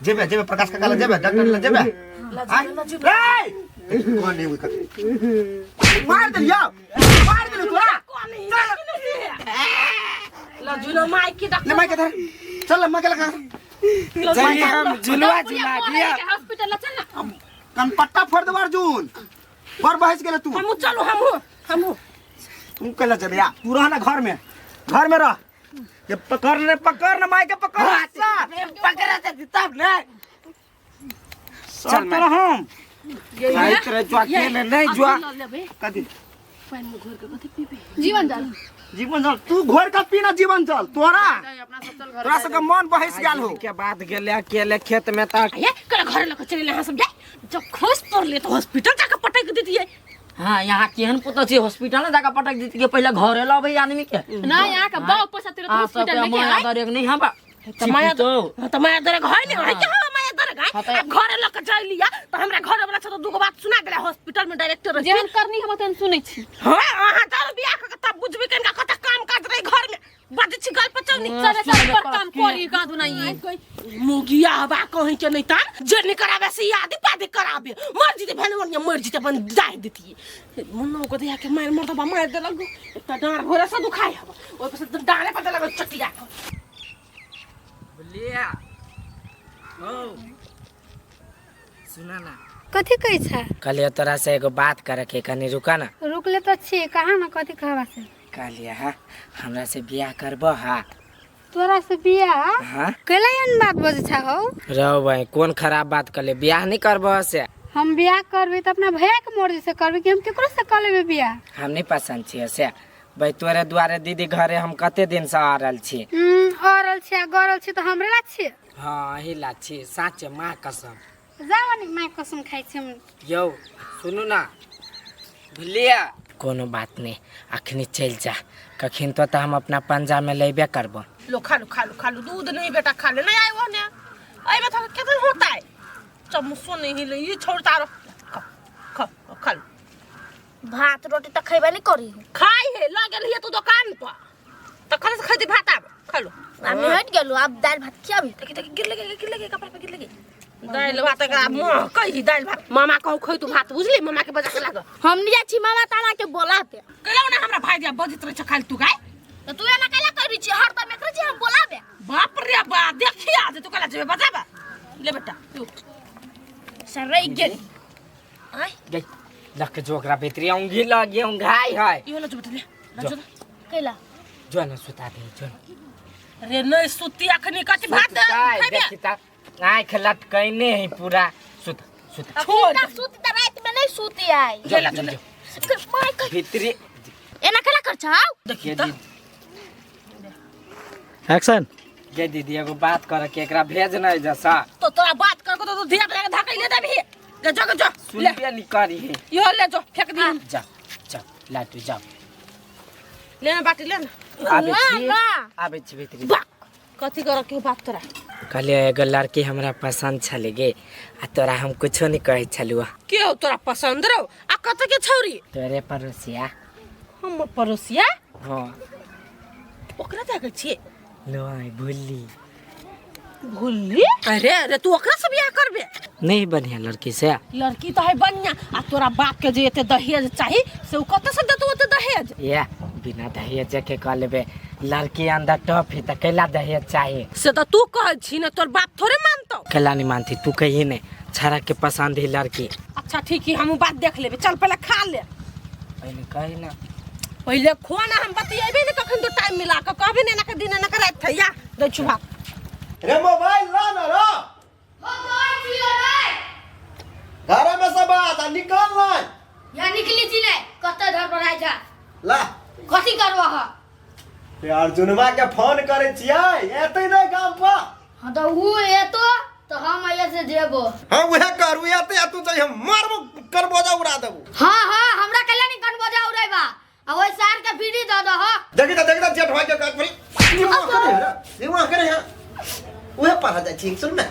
जेबे जेबे प्रकाश काका ल जेबे डॉक्टर ल जेबे। ए कोन नहीं कथि मार देलियो, मार देलु तोरा। ल जुलो माई के डॉक्टर ले माई के धर चल माई के लगा चलिए हम झुलवा झुला दिया हॉस्पिटल ल चल ना। कनपट्टा फोड़ देबो अर्जुन बड़ बहस गेले तू। हमहु चलू हमहु हमहु। तू कला चल या तू रह ना घर में, घर में रह। ये पकड़ ले पकड़ ना माई के पकड़। पकड़ा त तब ना चल तर हम भाई तेरे जुआ के नहीं जुआ कथि पानी में घोर के कथि पीबे जीवन जल जीवन जल तू घोर का पीना जीवन जल तोरा तोरा सबके मन बहस गेल हो। के बात गेले अकेले खेत में त ए कर घर लक चले यहाँ सब जाए जब खुश पर ले तो हॉस्पिटल जाके पटक देतिए। हां यहाँ केहन पुतो छी हॉस्पिटल में जाके पटक देतिए पहले घरे लाबे आदमी के ना यहाँ के बहुत पैसा तेरे हॉस्पिटल में के माया दरेक नहीं हम त माया त माया दरेक है नहीं है के हम माया दरेक है अब घरे लक जाय लिया त हमरा घर वाला छ त दुगो बात सुना गेला हॉस्पिटल में डायरेक्टर जेहन करनी हम तहन सुनै छी। हां अहाँ जाओ बियाह क तब बुझबे केनका कत काम काज रही घर में बज छी गल पचौनी सब सब पर काम करी का दुनाई मुगिया हवा कहीं के नहीं तान जे नहीं करावे से याद पादे करावे मर जीते भेल मर मर जीते अपन जाय देती मुन्नो को दिया के मार मर दबा मार देलक एकटा डाँड़ भोरे से दुखाय हवा ओइ पर से डाँड़े पर देलक चटिया बोलिया ओ सुना ना कथी कहै छै। कहलिए तोरा से एगो बात करे के कनी रुका ना। रुकले त छी कहाँ ना कथी कहबा से। कहलिए हां हमरा से बियाह करबो। हां तोरा से बियाह? हां कैला एहन बात बजै छ हौ? रहो भाई कोन खराब बात कहले बियाह नहीं करबो से। हम बियाह करबे त अपना भैया के मर्जी से करबे कि हम केकरो से कर लेबे बियाह? हम नहीं पसंद छियै से भाई तोरे दुआरे दीदी घरे हम कते दिन से आ रहल छी। आ रहल छी आ गरल छी त हमरे ला छी। हां अही ला छी साचे मां कसम। जाओ नी मां कसम खाइ छी हम। यौ सुनू ना भुलिया कोनो बात नहीं अखनी चल जा कखिन तो त हम अपना पंजा में लेबे करबो। लो खा लो खा लो खा लो दूध नहीं बेटा खा ले नहीं आयो ने आई बता कितना होता है चम्मचो नहीं ले ये छोड़ तारो खा खा खा लो। भात रोटी त खैबे नहीं करी। खाई है लागल है तू दुकान पर तखन से खैती भात आब खा लो। हम हट गेलु अब दाल भात खियाबी। देखी देखी गिर लगे गिर लगे कपड़ा पे गिर लगे दाल भात एकरा मुंह कही दाल भात मामा कहू खै तू भात बुझली मामा के बजा के लाग। हम नहीं जाइ छी मामा तारा के बोलाते कहलौ ना हमरा भाई दिया बजैत रहे छ खाली तू गाय त तू एना कैला करी छी हरदम एकरे छी हम बोलाबे। बाप रे बा देखिया जे तू कहला जेबे बजाबा ले बेटा तू सरै गेल आय गई लख जो ओकरा भीतरी औंघी लगे औंघाई है इहो ल जो बेटा ले ल जो कैला जो न सुता दे जो रे नहीं सुती अखनी कथि भात खैबे देखी ता आँख लटकैने है पूरा सुत सुत छोड़ सुती त रात में नहीं सुती आई चल चल my के भीतरी एना कैला कर छौ देखी त एक्शन। गे दीदी एगो बात करे के एकरा भेज नहीं जसा तो तोरा बात कर को तो धिया पुता के धकेल ले देबी ले जो जो सुनबे नहीं करी है यो ले जो फेंक दी जा जा लाटू जा ले ना बाटी ले ना आबे छी आबे छी भीतरी कथी कर के बात तोरा। कहलिए एगो लड़की हमरा पसंद छले गे आ तोरा हम कुछो नहीं कहै छलुआ। के हो तोरा पसंद रहो आ कत के छौरी? तोरे पड़ोसिया। हम पड़ोसिया? हां ओकरा जाके छिए? नहीं भूलली। भूलली? अरे अरे तू ओकरा से बियाह करबे? नहीं बढ़िया लड़की से। लड़की तो है बढ़िया, आ तोरा बाप के जे एते दहेज चाही से उ कत से देतौ ओते दहेज? या बिना दहेज के कह लेबे, लड़की अंदर टॉप ही त कैला दहेज चाही। से तो तू कहै छी ना, तोर बाप थोड़े मानतौ। कैला नहीं मानती तू कही नहीं, छड़ा के पसंद ही लड़की। अच्छा ठीक है, हम बात देख लेबे, चल पहले खा ले। पहले कही ना, पहले खो ना, हम बतियेबे ने कखन तो टाइम मिला के कहबे ने ना के दिन ना के रात थैया दै छु भात। रे मोबाइल ला ना रो। हो कोई जियो रे घर में सब बात आ निकल ना। या निकली छी ने कत धर पर आ जा ला कथि करबो ह रे अर्जुनवा के फोन करे छियै एतै नै गाम पर। हां त उ एतो तो हम आया से जेबो। हां उहे करू एतै आ तू जइ हम मारबो करबो जा उड़ा देबो। हां हां हमरा कैला नहीं कनबो जा उड़ेबा, आ ओइ सार के बीड़ी द दह। देखी त देखी त जेठ भाई के काट पड़ी दिमाग करे रे, दिमाग करे। हां उहे पढ़ा जाइ छी सुन ना,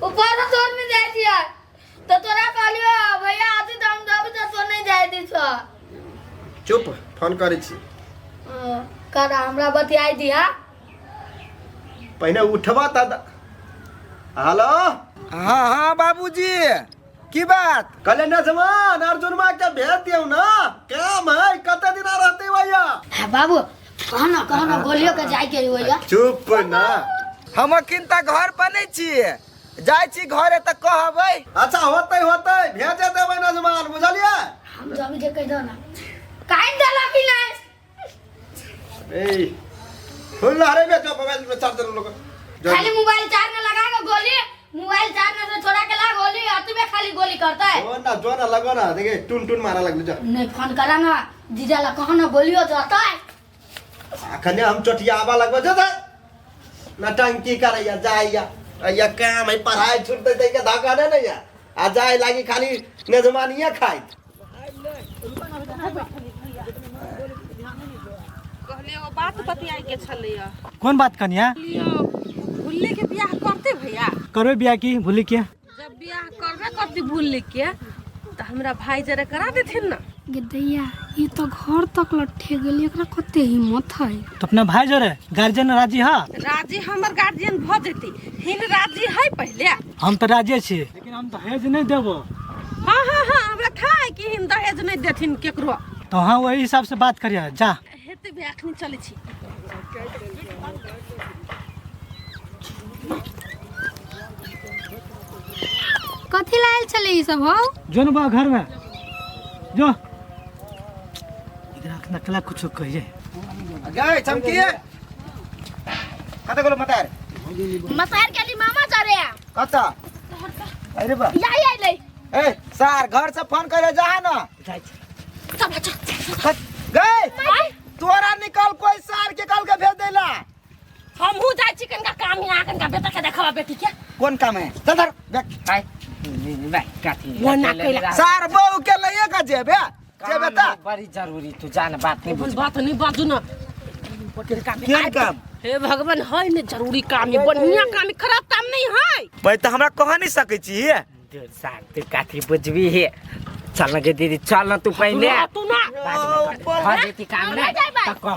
ऊपर से तोर में जाइ छी तो तोरा कहलियो भैया आती त हम जब त तो नहीं जाय दी छ। चुप फोन करे छी कर हमरा बतियाई दिया पहिने उठबा त। हेलो हाँ हाँ बाबूजी की बात? कले नजमान अर्जुन माँ के भेज दियौ ना, काम है कते दिन रहते भैया। हां बाबू कहना कहना गोलियो के जाय के भैया। चुप ना, हम अखिन त घर पर नहीं छियै, जाय छी घरे त कहबै। अच्छा होतै होतै भेजे देबै नजमान, बुझलियै? हम जब जे कह दो ना काहे देला कि नहीं। ए फुल रे बेचो मोबाइल में चार्जर लोग खाली मोबाइल चार्ज में लगा के गोली, मोबाइल चार्ज में से छोड़ा के ला गोली अतबे खाली गोली करता है। जो ना जो ना लगो ना देखे टुन टुन मारा लगलो जा। नहीं फोन करा ना जीजा ला कहो ना गोलियो जाता है। अखने हम चोटियाबा लगबो जो जा ना टंकी करैया जाइया या काम है पढ़ाई छूट दे के धागा ने नहीं आ जाए लागी खाली मेजबानिया खाइत। कहलिए वो बात बतियाई के छलैया। कौन बात कनिया? भुल्ली के बियाह करते भैया? करबे बियाह की भुल्ली के? जब बियाह करबे करती भुल्ली के तो हमरा भाई जरा करा देथिन ना। दैया ये तो घर तक लट्ठे गेली, एकरा कते हिम्मत है। तो अपना भाई जरे गार्जियन राजी हा? राजी हमर गार्जियन भ जेती, हिन राजी है पहले। हम तो राजी छी, लेकिन हम दहेज नहीं देबो। हां हां हां हमरा था है कि हिन दहेज नहीं देथिन केकरो। तो हां वही हिसाब से बात करिया जा। हेते भी अखनी चले छी। कथी लायल छले ई सब हो? जो न बा घर में जो इधर नकला कुछ कहिए। गए चमकी कत गेलो मतार? मतार के ली मामा चरे कत? अरे बा या या ले। ए सार घर से फोन करे जा ना। जाय चल चल गए तोरा निकल कोई सार के कल के भेज देला। हमहू जाय छी कनका काम यहाँ कनका बेटा के देखबा बेटी के। कोन काम है? चल धर देख आय सार बहू के लइए के जेबे जेबे त बड़ी जरूरी तू जान बात नहीं बुझ बात नहीं बाजू ना। केन काम? हे भगवान है ने जरूरी काम है, बढ़िया काम है, खराब काम नहीं है। भाई त हमरा कह नहीं सकै छी। सार तू काथी बुझबी है। चल ना गे दीदी चल ना तू पहले तू ना भ जेती काम ने त कह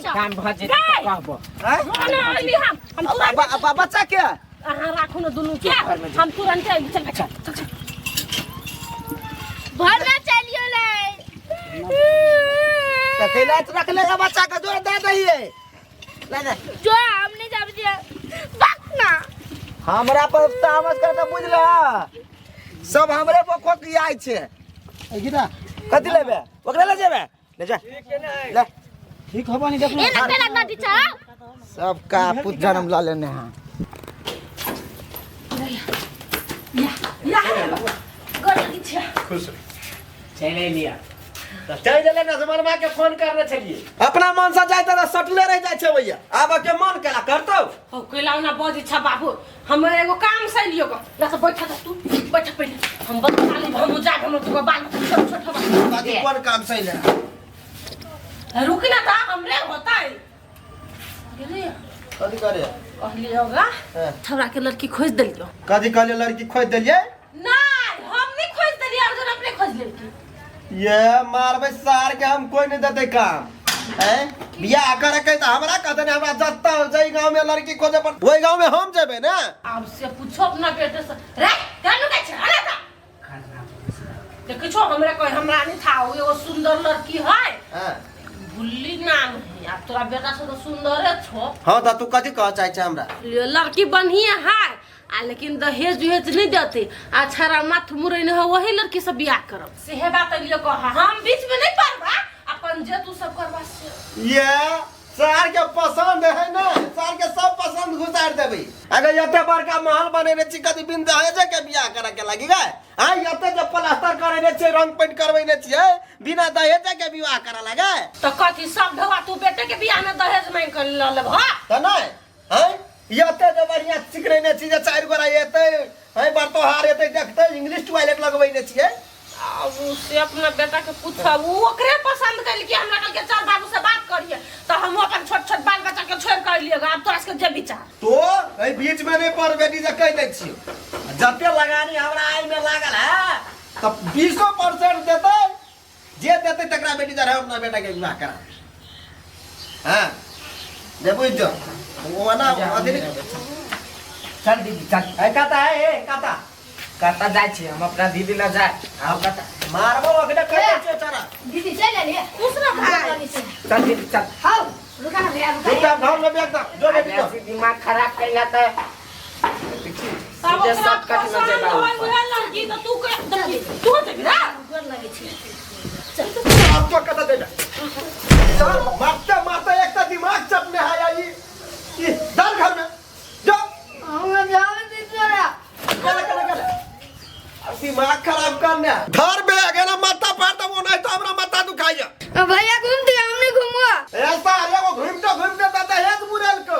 काम भ जेती त कहबो। ना अइली हम बच्चा के अहाँ राखू ना दुनू के, हम तुरंत अइली। चल चल चल भरना चलियो ले त कैला रख ले बच्चा के जोर दे दहिए ले ले जो हम नहीं जाब दिया बात ना हमरा पर तामस कर त बुझला सब हमरे पर खोक आइ छे। ए गीता कथि लेबे? ओकरा ले जेबे ले जा ले। ठीक होबा नहीं देख ए ना पेला ना टीचर सबका पुत जन्म ल लेने हैं। या या गोर लगी छी। खुश चले लिया चल देले नजमनमा के फोन करने छलिए। अपना मन से जाय त सटले रह जाय छै भैया, आब के मन केला करतौ। हो केला ना बज इच्छा बाबू, हम एगो काम से लियो ग। ला त बैठ त तू बैठ पहिले, हम बता ली हम जा हम तो बाल छोट छोट बाकी कोन काम से ले रुक ना त हमरे होता है। गेलिए कथि करे कहलिए होगा छौरा के लड़की खोज देलियो। कथि कहलिए लड़की खोज देलिए? नहीं हम नहीं खोज देलिए, अर्जुन अपने खोज लेलकी। ये मारबे सार के हम कोई नहीं देते काम। हैं बियाह करे के त हमरा कहते ने हमरा जत्ता जई गांव में लड़की खोजे पर ओई गांव में हम जेबे ना। आब से पूछो अपना बेटे से रे कानू के छै अरे ता देखै छो हमरा कोई हमरा नहीं था ओ एगो सुंदर लड़की है हां भुल्ली नाम है आ तोरा बेटा से तो सुंदरे छो। हां त तू कथि कह चाहे छै हमरा? लड़की बढ़िया है आ लेकिन दहेज उहेज नहीं देते आ छारा माथ मुरैन है वही लड़की से बियाह करब सेहे बात लियो कह हम बीच में नहीं पड़बा अपन जे तू सब करबा से। ये सार के पसंद है ना सार के सब पसंद घुसार देबे। अगर एते बड़का महल बनेने छी कथि बिन दहेज के बियाह करे के लागी गए? हां एते जे प्लास्टर करेने छी रंग पेंट करबेने छी बिना दहेज के विवाह करे लगे तो कथि सब ढवा तू बेटे के बियाह में दहेज मांग के ल लेब? हां त नहीं हैं एते जे बढ़िया चिकरेने छी जे चारि गोरा एते हैं बरतोहार एते देखते इंग्लिश टॉयलेट लगबेने छियै। अब से अपना बेटा के पूछब उ ओकरे पसंद कैल कि हमरा कहल के चल बाबू से बात करिए तो हम अपन छोट छोट बाल बच्चा के छोड़ के अलिए अब तोरा सबके जे विचार तो एहि बीच में नहीं पड़ बेटी जे कहि दै छियौ जते लगानी हमरा आइ में लागल है त 20% देतै जे देतै तकरा बेटी जरा अपना बेटा के विवाह करा। हां जे बुझ जो ओना अथी चल दीदी चल। ए कता है ए कता कता जाइ छी हम अपना दीदी लग जाए आओ कता मारबो ओकरा कह दै छियौ चरा दीदी चल ले खुश रह भाई चल दीदी चल। हां रुका ना भैया रुका रुका घर में बैठ जो बेटी जो दिमाग खराब कैला त सब सीधे शॉर्टकट में जेबा उहे लड़की त तू के तू जेबी ना गोर लगे छी आप तो कता देबे चल मारते मारते एक त दिमाग चपने है आई ई डाल घर में जो हम जावे दीदी गले गले गले दिमाग खराब करने घर में आ गया ना माथा फाड़ दबो नहीं तो हमरा माथा दुखाइया। भैया घूम दिया हमने घूमुआ ऐसा अरे वो घूमते घूमते त दहेज मुरेल को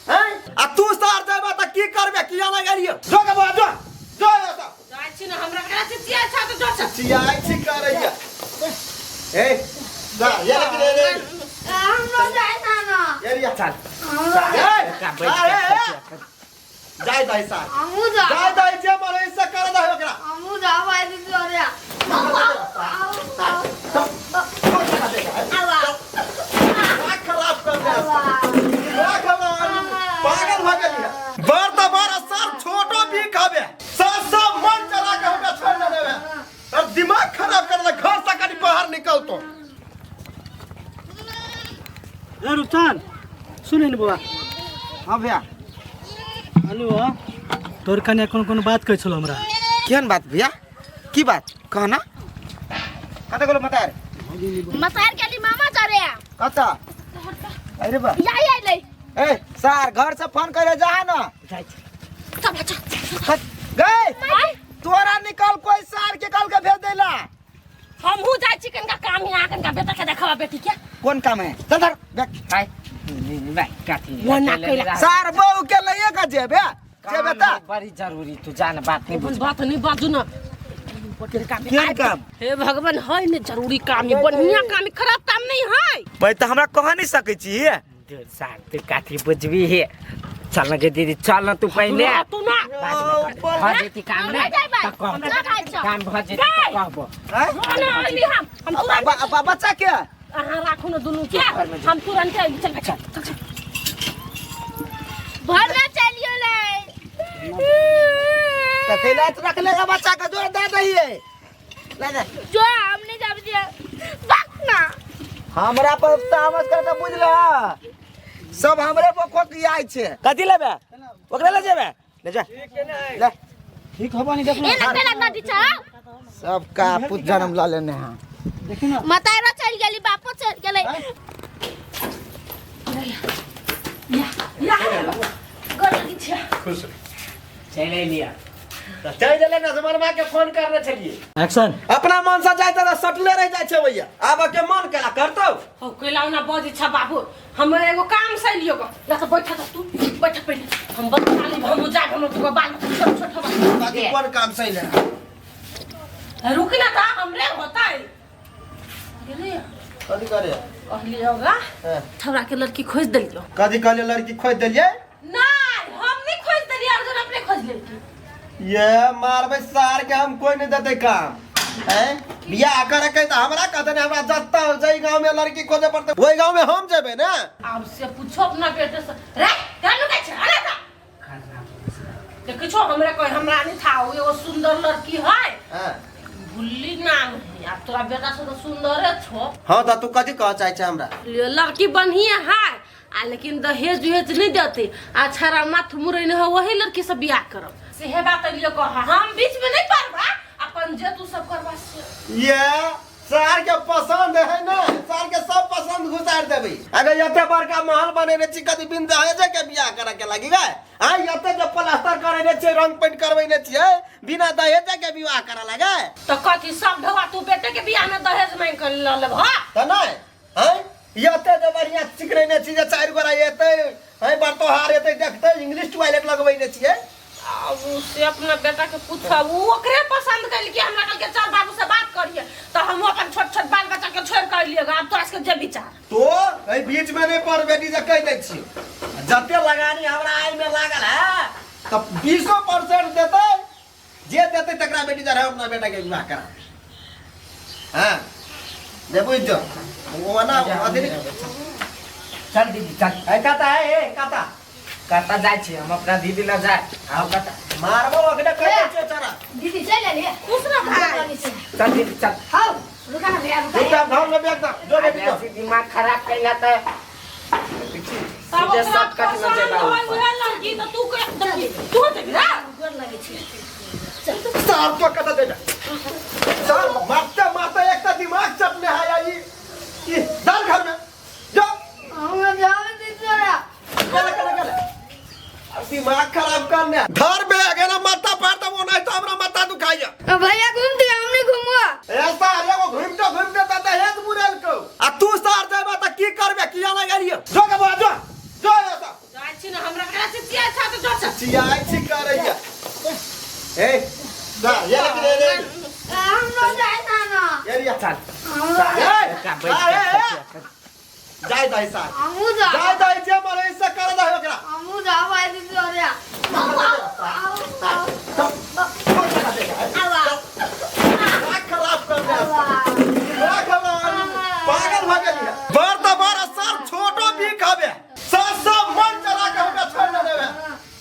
हैं आ तू सार जाबा त की करबे किया ना गेलियो जो के बुआ जो जो ऐसा जाइ छी ना हमरा करा छी चिया छा त जो छ चियाई छी करैया ए जा ये ले ले हम लोग जाए ना ना ये रिया चल ए जाय दाई सार हमू जा जाय दाई जे मरे से कर दे ओकरा हमू जा भाई दीदी अरे खराब कर दे पागल भ गेली बर त बर सर छोटो भी खाबे सर सब मन चला के हमरा छोड़ देबे और दिमाग खराब कर दे घर से कनी बाहर निकल तो। ए रुपचान सुन ने बौआ। हां भैया हेलो तोर कने कोन कोन बात कहै छलो हमरा? केहन बात भैया की बात कहना? कत गेलो मतार? मतार गेली मामा जरे कत? अरे बा या या ले ए सार घर से फोन करे जा ना जाइ छी चल चल गए तोरा निकल कोई सार के कल के भेज देला। हमहू जाइ छी कनका काम है कनका बेटा के देखबा बेटी के कोन काम है चल धर बैठ हाय भाई काथी वो ना कैला सार बहू के लइए के जेबे जेबे त बड़ी जरूरी तू जान बात नहीं बुझ बात नहीं बाजू ना केहन काम? हे भगवान है ने जरूरी काम है बढ़िया काम है खराब काम नहीं है भाई त हमरा कह नहीं सकै छी। सार तू काथी बुझबी है चल ना गे दीदी चल ना तू पहले तू ना भ जेती काम ना त कह काम भ जेती त कहबो ना अइली हम तुरंत बच्चा के अहाँ राखू ना दुनू के हम तुरंत अइली चल चल चल भरना चलियो ले त कैला रख ले बच्चा के जोर दे दहिए ले दे जो हमने जब दिया बक ना हमरा पर तामस करे त बुझला सब हमरे पर खोक आइ छै। कथि लेबे ओकरा ले जेबे ले जा ले ठीक होबा नहीं देख ए लगते लगना दिछा सब का पुत जन्म ल लेने हैं। देखी ना मतारा चल गेली बापो चल गेलै या या गोर लगी छी। खुश रह चल लिया चल गेलै ना जमनमा के फोन करने छलिए एक्शन अपना मन से जाय त सटले रह जाय छै भैया आब के मन केला करतौ हो कैला ना बजै छ बाबू हम एगो काम से लियो गो या त बैठ त तू बैठ पहिले हम बता ली हम जा हम तो बाल छोट छोट हवा बाकी कोन काम से ले रुक ना ता हमरे होता है गेलिए कथि करे कहलिए होगा छौड़ा के लड़की खोज देलियो। कथि कहलिए लड़की खोज देलिए? नहीं हम नहीं खोज देलिए अर्जुन अपने खोज लेलकी। ये मारबे सार के हम कोई नहीं देते काम। हैं बियाह करे के त हमरा कहते ने हमरा जत्ता जई गांव में लड़की खोजे पड़ते ओई गांव में हम जेबे ना। आब से पूछो अपना बेटे से रे कानु के छै अरे ता देखै छो हमरा कोई हमरा नहीं था ओ एगो सुंदर लड़की है। हां भुल्ली नाम है आ तोरा बेटा से तो सुंदरे छो। हां त तू कथि कह चाहे छै हमरा? लड़की बढ़िया है आ लेकिन दहेज उहेज नहीं देते आ छारा माथ मुरैन है वही लड़की से बियाह करब सेहे बात लियो कह हम बीच में नहीं पड़बा अपन जे तू सब करबा से। ये सार के पसंद है ना सार के सब पसंद घुसार देबे। अगर एते बड़का महल बनेने छी कदी बिन दहेजे के बियाह करे के लागी गए आ एते जे प्लास्टर करेने छी रंग पेंट करबेने छियै बिना दहेजे के विवाह करे लगे तो कथी सब ढवा तू बेटे के बियाह में दहेज मांग के ल लेब ह त नहीं हैं एते जे बढ़िया चिकरेने छी जे चारि गोरा एते हैं बरतोहार एते देखते इंग्लिश टॉयलेट लगबेने छियै। अब से अपना बेटा के पूछब उ ओकरे पसंद कैल कि हमरा कहल के चल बाबू से बात करिए तो हम अपन छोट छोट बाल बच्चा के छोड़ कर लिएगा अब तोरा सबके जे विचार। तो एहि बीच में नहीं पड़ बेटी जे कहि दै छी जते लगानी हमरा आइ में लागल है त 20% देतै जे देतै तकरा बेटी जरा अपना बेटा के विवाह करा। हां दे बुझ जो ओना अथी चल दीदी चल। ए कता है ए कता कता जाइ छी हम अपना दीदी लग जाय आओ कता मारबो ओकरा कहि दै छियै चरा दीदी चल ले खुश रह भाई चल दीदी चल। हां रुका ना भैया रुका रुका घर में बैठ जो बेटी जो दिमाग खराब कैला त तब सीधे ओकरा शॉर्टकट में पसंद जेबा होय ऊपर। उहे लड़की तो तू के तू जेबी ना गोर लगे छी सार तो कता देगा सार मारते मारते एक तो दिमाग चटने है ई ई डाल घर में जो हम जावे दीदी तोरा गले गले गले अब दिमाग खराब करने घर में आ गया ना माथा फाड़ वो नहीं तो हमरा माथा दुखाइया। भैया घूम दिया हम नहीं घूमुआ ऐसा अरे वो घूमते घूमते त दहेज मुरल को आ तू सार जाबा त की करबे किया ना गेलियो जो के बुआ जो जो ऐसा जाइ छी ना हमरा करा से चिया छा तो जो छ चियाई छी करैया ए दा ये ले ले हम लोग जाए ना ना ये लिया चल ए का बैठ ए, जाय दाई सार हमू जा जाय दाई जे मरे से कर दे ओकरा हमू जा भाई दीदी तोरा खराब कर दे दिमाग हमरा पागल भ गेली है बर त बर सर छोटो भी खाबे सर सब मन चला के हमरा छोड़ न देबे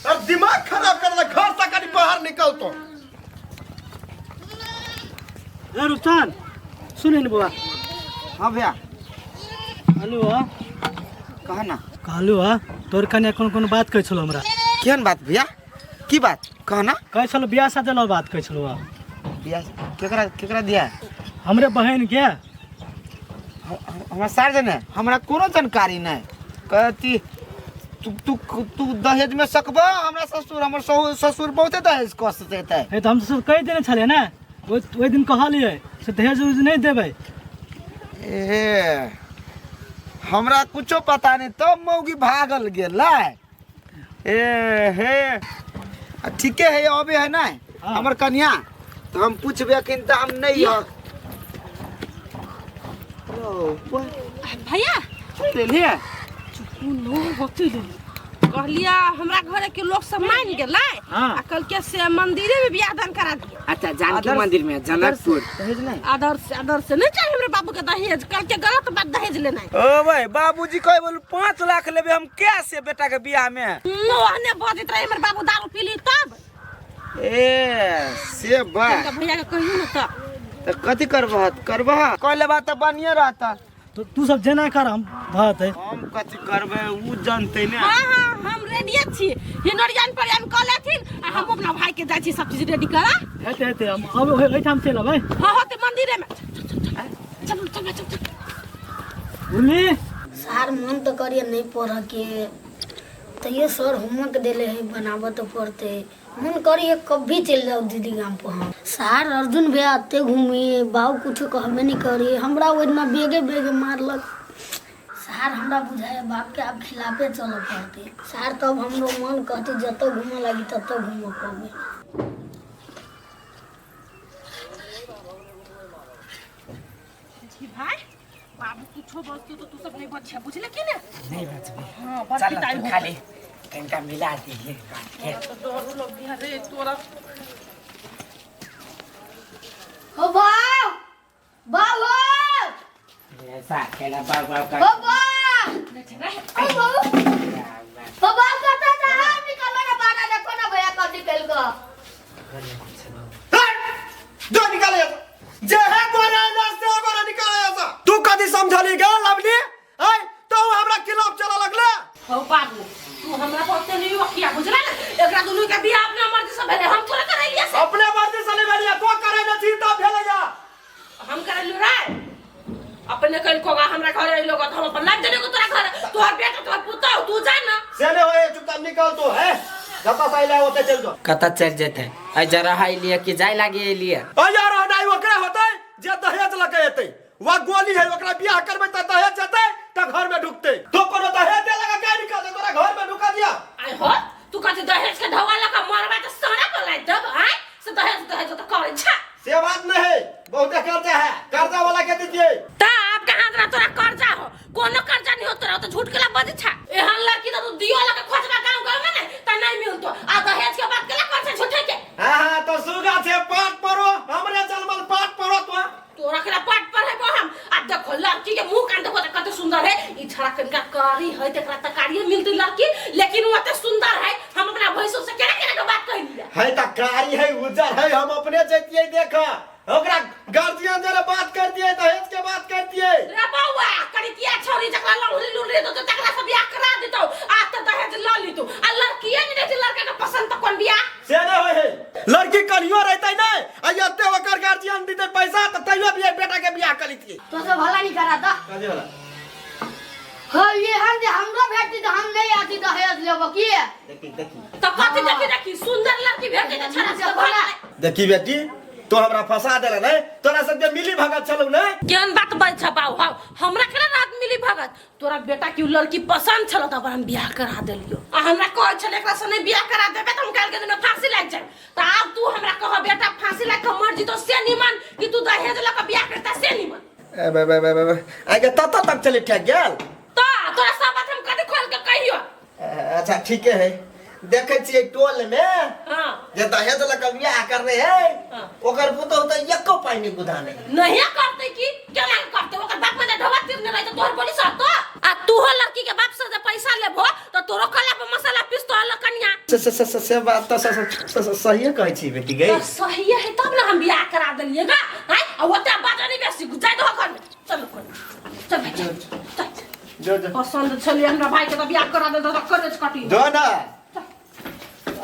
और दिमाग खराब कर दे घर से कहीं बाहर निकल तो। ए रुस्तान सुन ने बुआ। हां भैया हेलो हा कह ना कहलू हा तोर कन्या कोन कोन बात कहै छलो हमरा? केहन बात भैया की बात कह ना? कहै छलो बियाह शादी लऽ बात कहै छलो हा। बियाह केकरा केकरा दिया? हमरे बहन के। हमरा सार जने हमरा कोनो जानकारी नहीं कहती तू तू तू दहेज में सकबा हमरा ससुर हमर ससुर बहुते दहेज कस देतै। हे त हम ससुर कहि देने छलियै ने ओहि दिन कहलियै से दहेज उहेज नहीं देबै। ए हमरा कुछो पता नहीं तब मौगी भागल गेलै। ए हे ठीके है अबे है ना हमर कन्या तो हम पूछबे अखन त हम नहीं ह। भैया ले लिया नो होती ले कहलिया हमरा घरे के लोग सब मान गेलै आ कल के से मंदिरे में बियाह दान करा दिया। अच्छा जानकी मंदिर में जनकपुर दहेज नहीं आदर से नहीं चाहिए हमरे बाबू के दहेज कल के गलत बात दहेज लेना है। ओ भाई बाबूजी कहे बोल 5 लाख लेबे हम कैसे बेटा के बियाह में? नो हने बजत रहे हमर बाबू दारू पी ली तब। ए से बात भैया के कहियो ना त कथि करबह करबह कह लेबा त बढ़िया रहता। तो तू सब जेना कर हम भत है हम कथि करबे उ जानते ने। हां हां हम रेडी छी हिनरियान परियान क लेथिन आ हम अपना भाई के जाय छी सब चीज रेडी करा हेते हेते हम अब एठाम चल अबै। हां हां ते मंदिरे में चल चल चल चल बोली सार मन तो करिए नहीं पढ़ के तैयो सर होमवर्क देले है बनाबऽ तो पड़ते मन करिए कभी चल जाओ दीदी गाम पर। हम सार अर्जुन भैया अते घूमिए बाबू कुछ कहबे नहीं करिए हमरा ओहिना बेगे बेगे मारलक। सार हमरा बुझाए बाप के आब खिलाफे चलऽ पड़ते। सार तब हमरो मन कहते जतऽ घूमऽ लागी ततऽ घूमऽ पड़बे। भाई बाबू कुछो बचतो तो तू सब नहीं बचे बुझले कि ने? नहीं बचबे। हां बड़ चल पिटाई तू होतै। खाली कनिका मिला दिहे बात के। तो डरो लग गया रे तोरा। हो भाई बाबू ऐसा केला बाबू बाबू का ओ बा ओ बाबू ओ बाबू कता जा निकलो ना बाना देखो ना भैया कब निकल गो जो निकाले जे है गोरा ना से गोरा निकाले ऐसा तू कदी समझली गे लवली ऐ तो हमरा खिलाफ चला लगले। हो बाबू तू हमरा पर ओते नहीं वकिया बुझला ना एकरा दुनू के बियाह अपना मर्जी से भेले हम थोड़ा करैलिए से अपने मर्जी से नहीं भेलिया तो करे न छी तब भेलैया हम करैलु रे अपने कल कोगा हमरा घर अइलो त हम अपन लाग देने को तोरा घर तोहर बेटा तोहर पुतहु तू जा ना से नहीं होए चुपचाप निकल तू है जता साइला ओते चल जो कत चल जेते आ जरा हाई लिया कि जाय लागी लिया ओ यार नहीं ओकरा होतै जे दहेज लके एतै वा गोली है ओकरा बियाह करबै त दहेज जेतै त घर में ढुकतै तो कोनो दहेज दे लगा के निकल दे तोरा घर में ढुका दिया। आय हो तू कथि दहेज के ढवा लगा मरबा त सड़ा पर लाइ देब आय से दहेज दहेज त करै छा से बात नहीं है बहुत कर्जा है कर्जा वाला के दीजिए त आप कहां तोरा तोरा कर्जा हो कोनो कर्जा नहीं हो तोरा त झूठ के ला बज छा एहन लड़की त तू दियो लगा खोजबा गांव गांव में ने त नहीं मिलतो आ दहेज के बात केला कर छे झूठे के। हां हां तो सुगा छे पाट परो हमरे जलमल पाट परो तो तोरा के पाट पर है हम आ देखो लड़की के मुंह कान देखो त कते सुंदर है ई छड़ा कनका कारी है तकरा त कारिये मिलती लड़की लेकिन वो त सुंदर है हम अपना भैंसो से केना केना के बात कह लिया है त कारी है उज्जर है हम अपने जैतिए देखा ओकरा गार्जियन जरा बात कर दिए दहेज के बात कर दिए रे बौआ करितिया छौरी जकरा लहुरी लुलरी दो तकरा से बियाह करा देतो आ त दहेज ल लीतो आ लड़कीए ने रहते लड़का के पसंद त कोन बियाह से नहीं होय है लड़की कनियो रहतै नै आ एते ओकर गार्जियन देतै पैसा त तैयो भी बेटा के बियाह कर लीतिए तो से भला नहीं करा था कथी वाला हाँ ये हम जे हमरो भेटती त हम नहीं आती दहेज लेबो की देखी देखी त कथी देखी देखी सुंदर लड़की भेटते त छड़ा से भला देखी बेटी तो हमरा फंसा देला नै तोरा सब के मिली भगत छलौ नै केहन बात बज छ बाऊ हाउ हमरा केना रात मिली भगत तोरा बेटा की लड़की पसंद छल त हम बियाह करा देलियो आ हमरा कहै छल एकरा से नहीं बियाह करा देबे त हम काल के दिन में फांसी लागि जाए त आब तू हमरा कह बेटा फांसी लागि के मर जितो से निमन कि तू दहेज ल के बियाह करता से निमन ए बे बे बे बे आगे तत तक चले ठेक गेल त तोरा सब बात हम कथी खोल के कहियो। अच्छा ठीक है देखे छियै टोल में हां जे दहेज ल के बियाह करने है हाँ। ओकर पुतहु त एको पाइ नहीं गुधाने नहीं करते की केना करते ओकर बाप में ढवा तीरने रहे त तोहर बोली सर तो आ तू हो लड़की के बाप से जे पैसा लेबो त तोरो कला पर मसाला पीसतो हल कनिया से से से से बात त सही कहै छी बेटी गई त सही है तब ना हम बियाह करा देलिए गा हैं आ ओते बात नहीं बेसी जाय दो घर में चल कोन चल भाई चल चल जो जो पसंद छलिए हमरा भाई के त बियाह करा दे त करेज कटी जो ना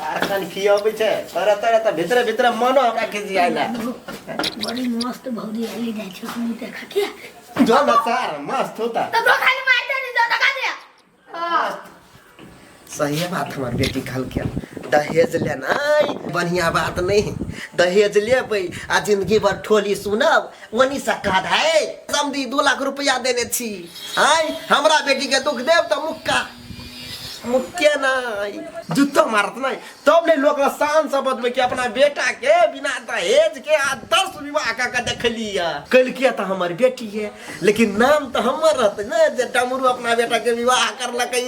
आर कन खियाबै छै तरह तरह त भितरे भितरे मनो हमरा खिसियाइला बड़ी मस्त भौजी आली जाइ छै हम देखा के जो ना सर मस्त होता तो तो खाली मार दे नहीं तो खा दे हां सही बात हमार बेटी कहलकै दहेज लेनाइ बढ़िया बात नहीं दहेज लेबै आ जिंदगी भर ठोली सुनब वनी से कह है समधी 2 लाख रुपया देने छी आय हमरा बेटी के दुख देब त मुक्का मुक्के नहीं जूतो मारत नहीं तब नहीं लोग शान से बतबै कि अपना बेटा के बिना दहेज के आदर्श विवाह कऽ के देखलियै कलकिया तऽ हमर बेटी है लेकिन नाम तऽ हमर रहतै ने जे डमरू अपना बेटा के विवाह करलकै।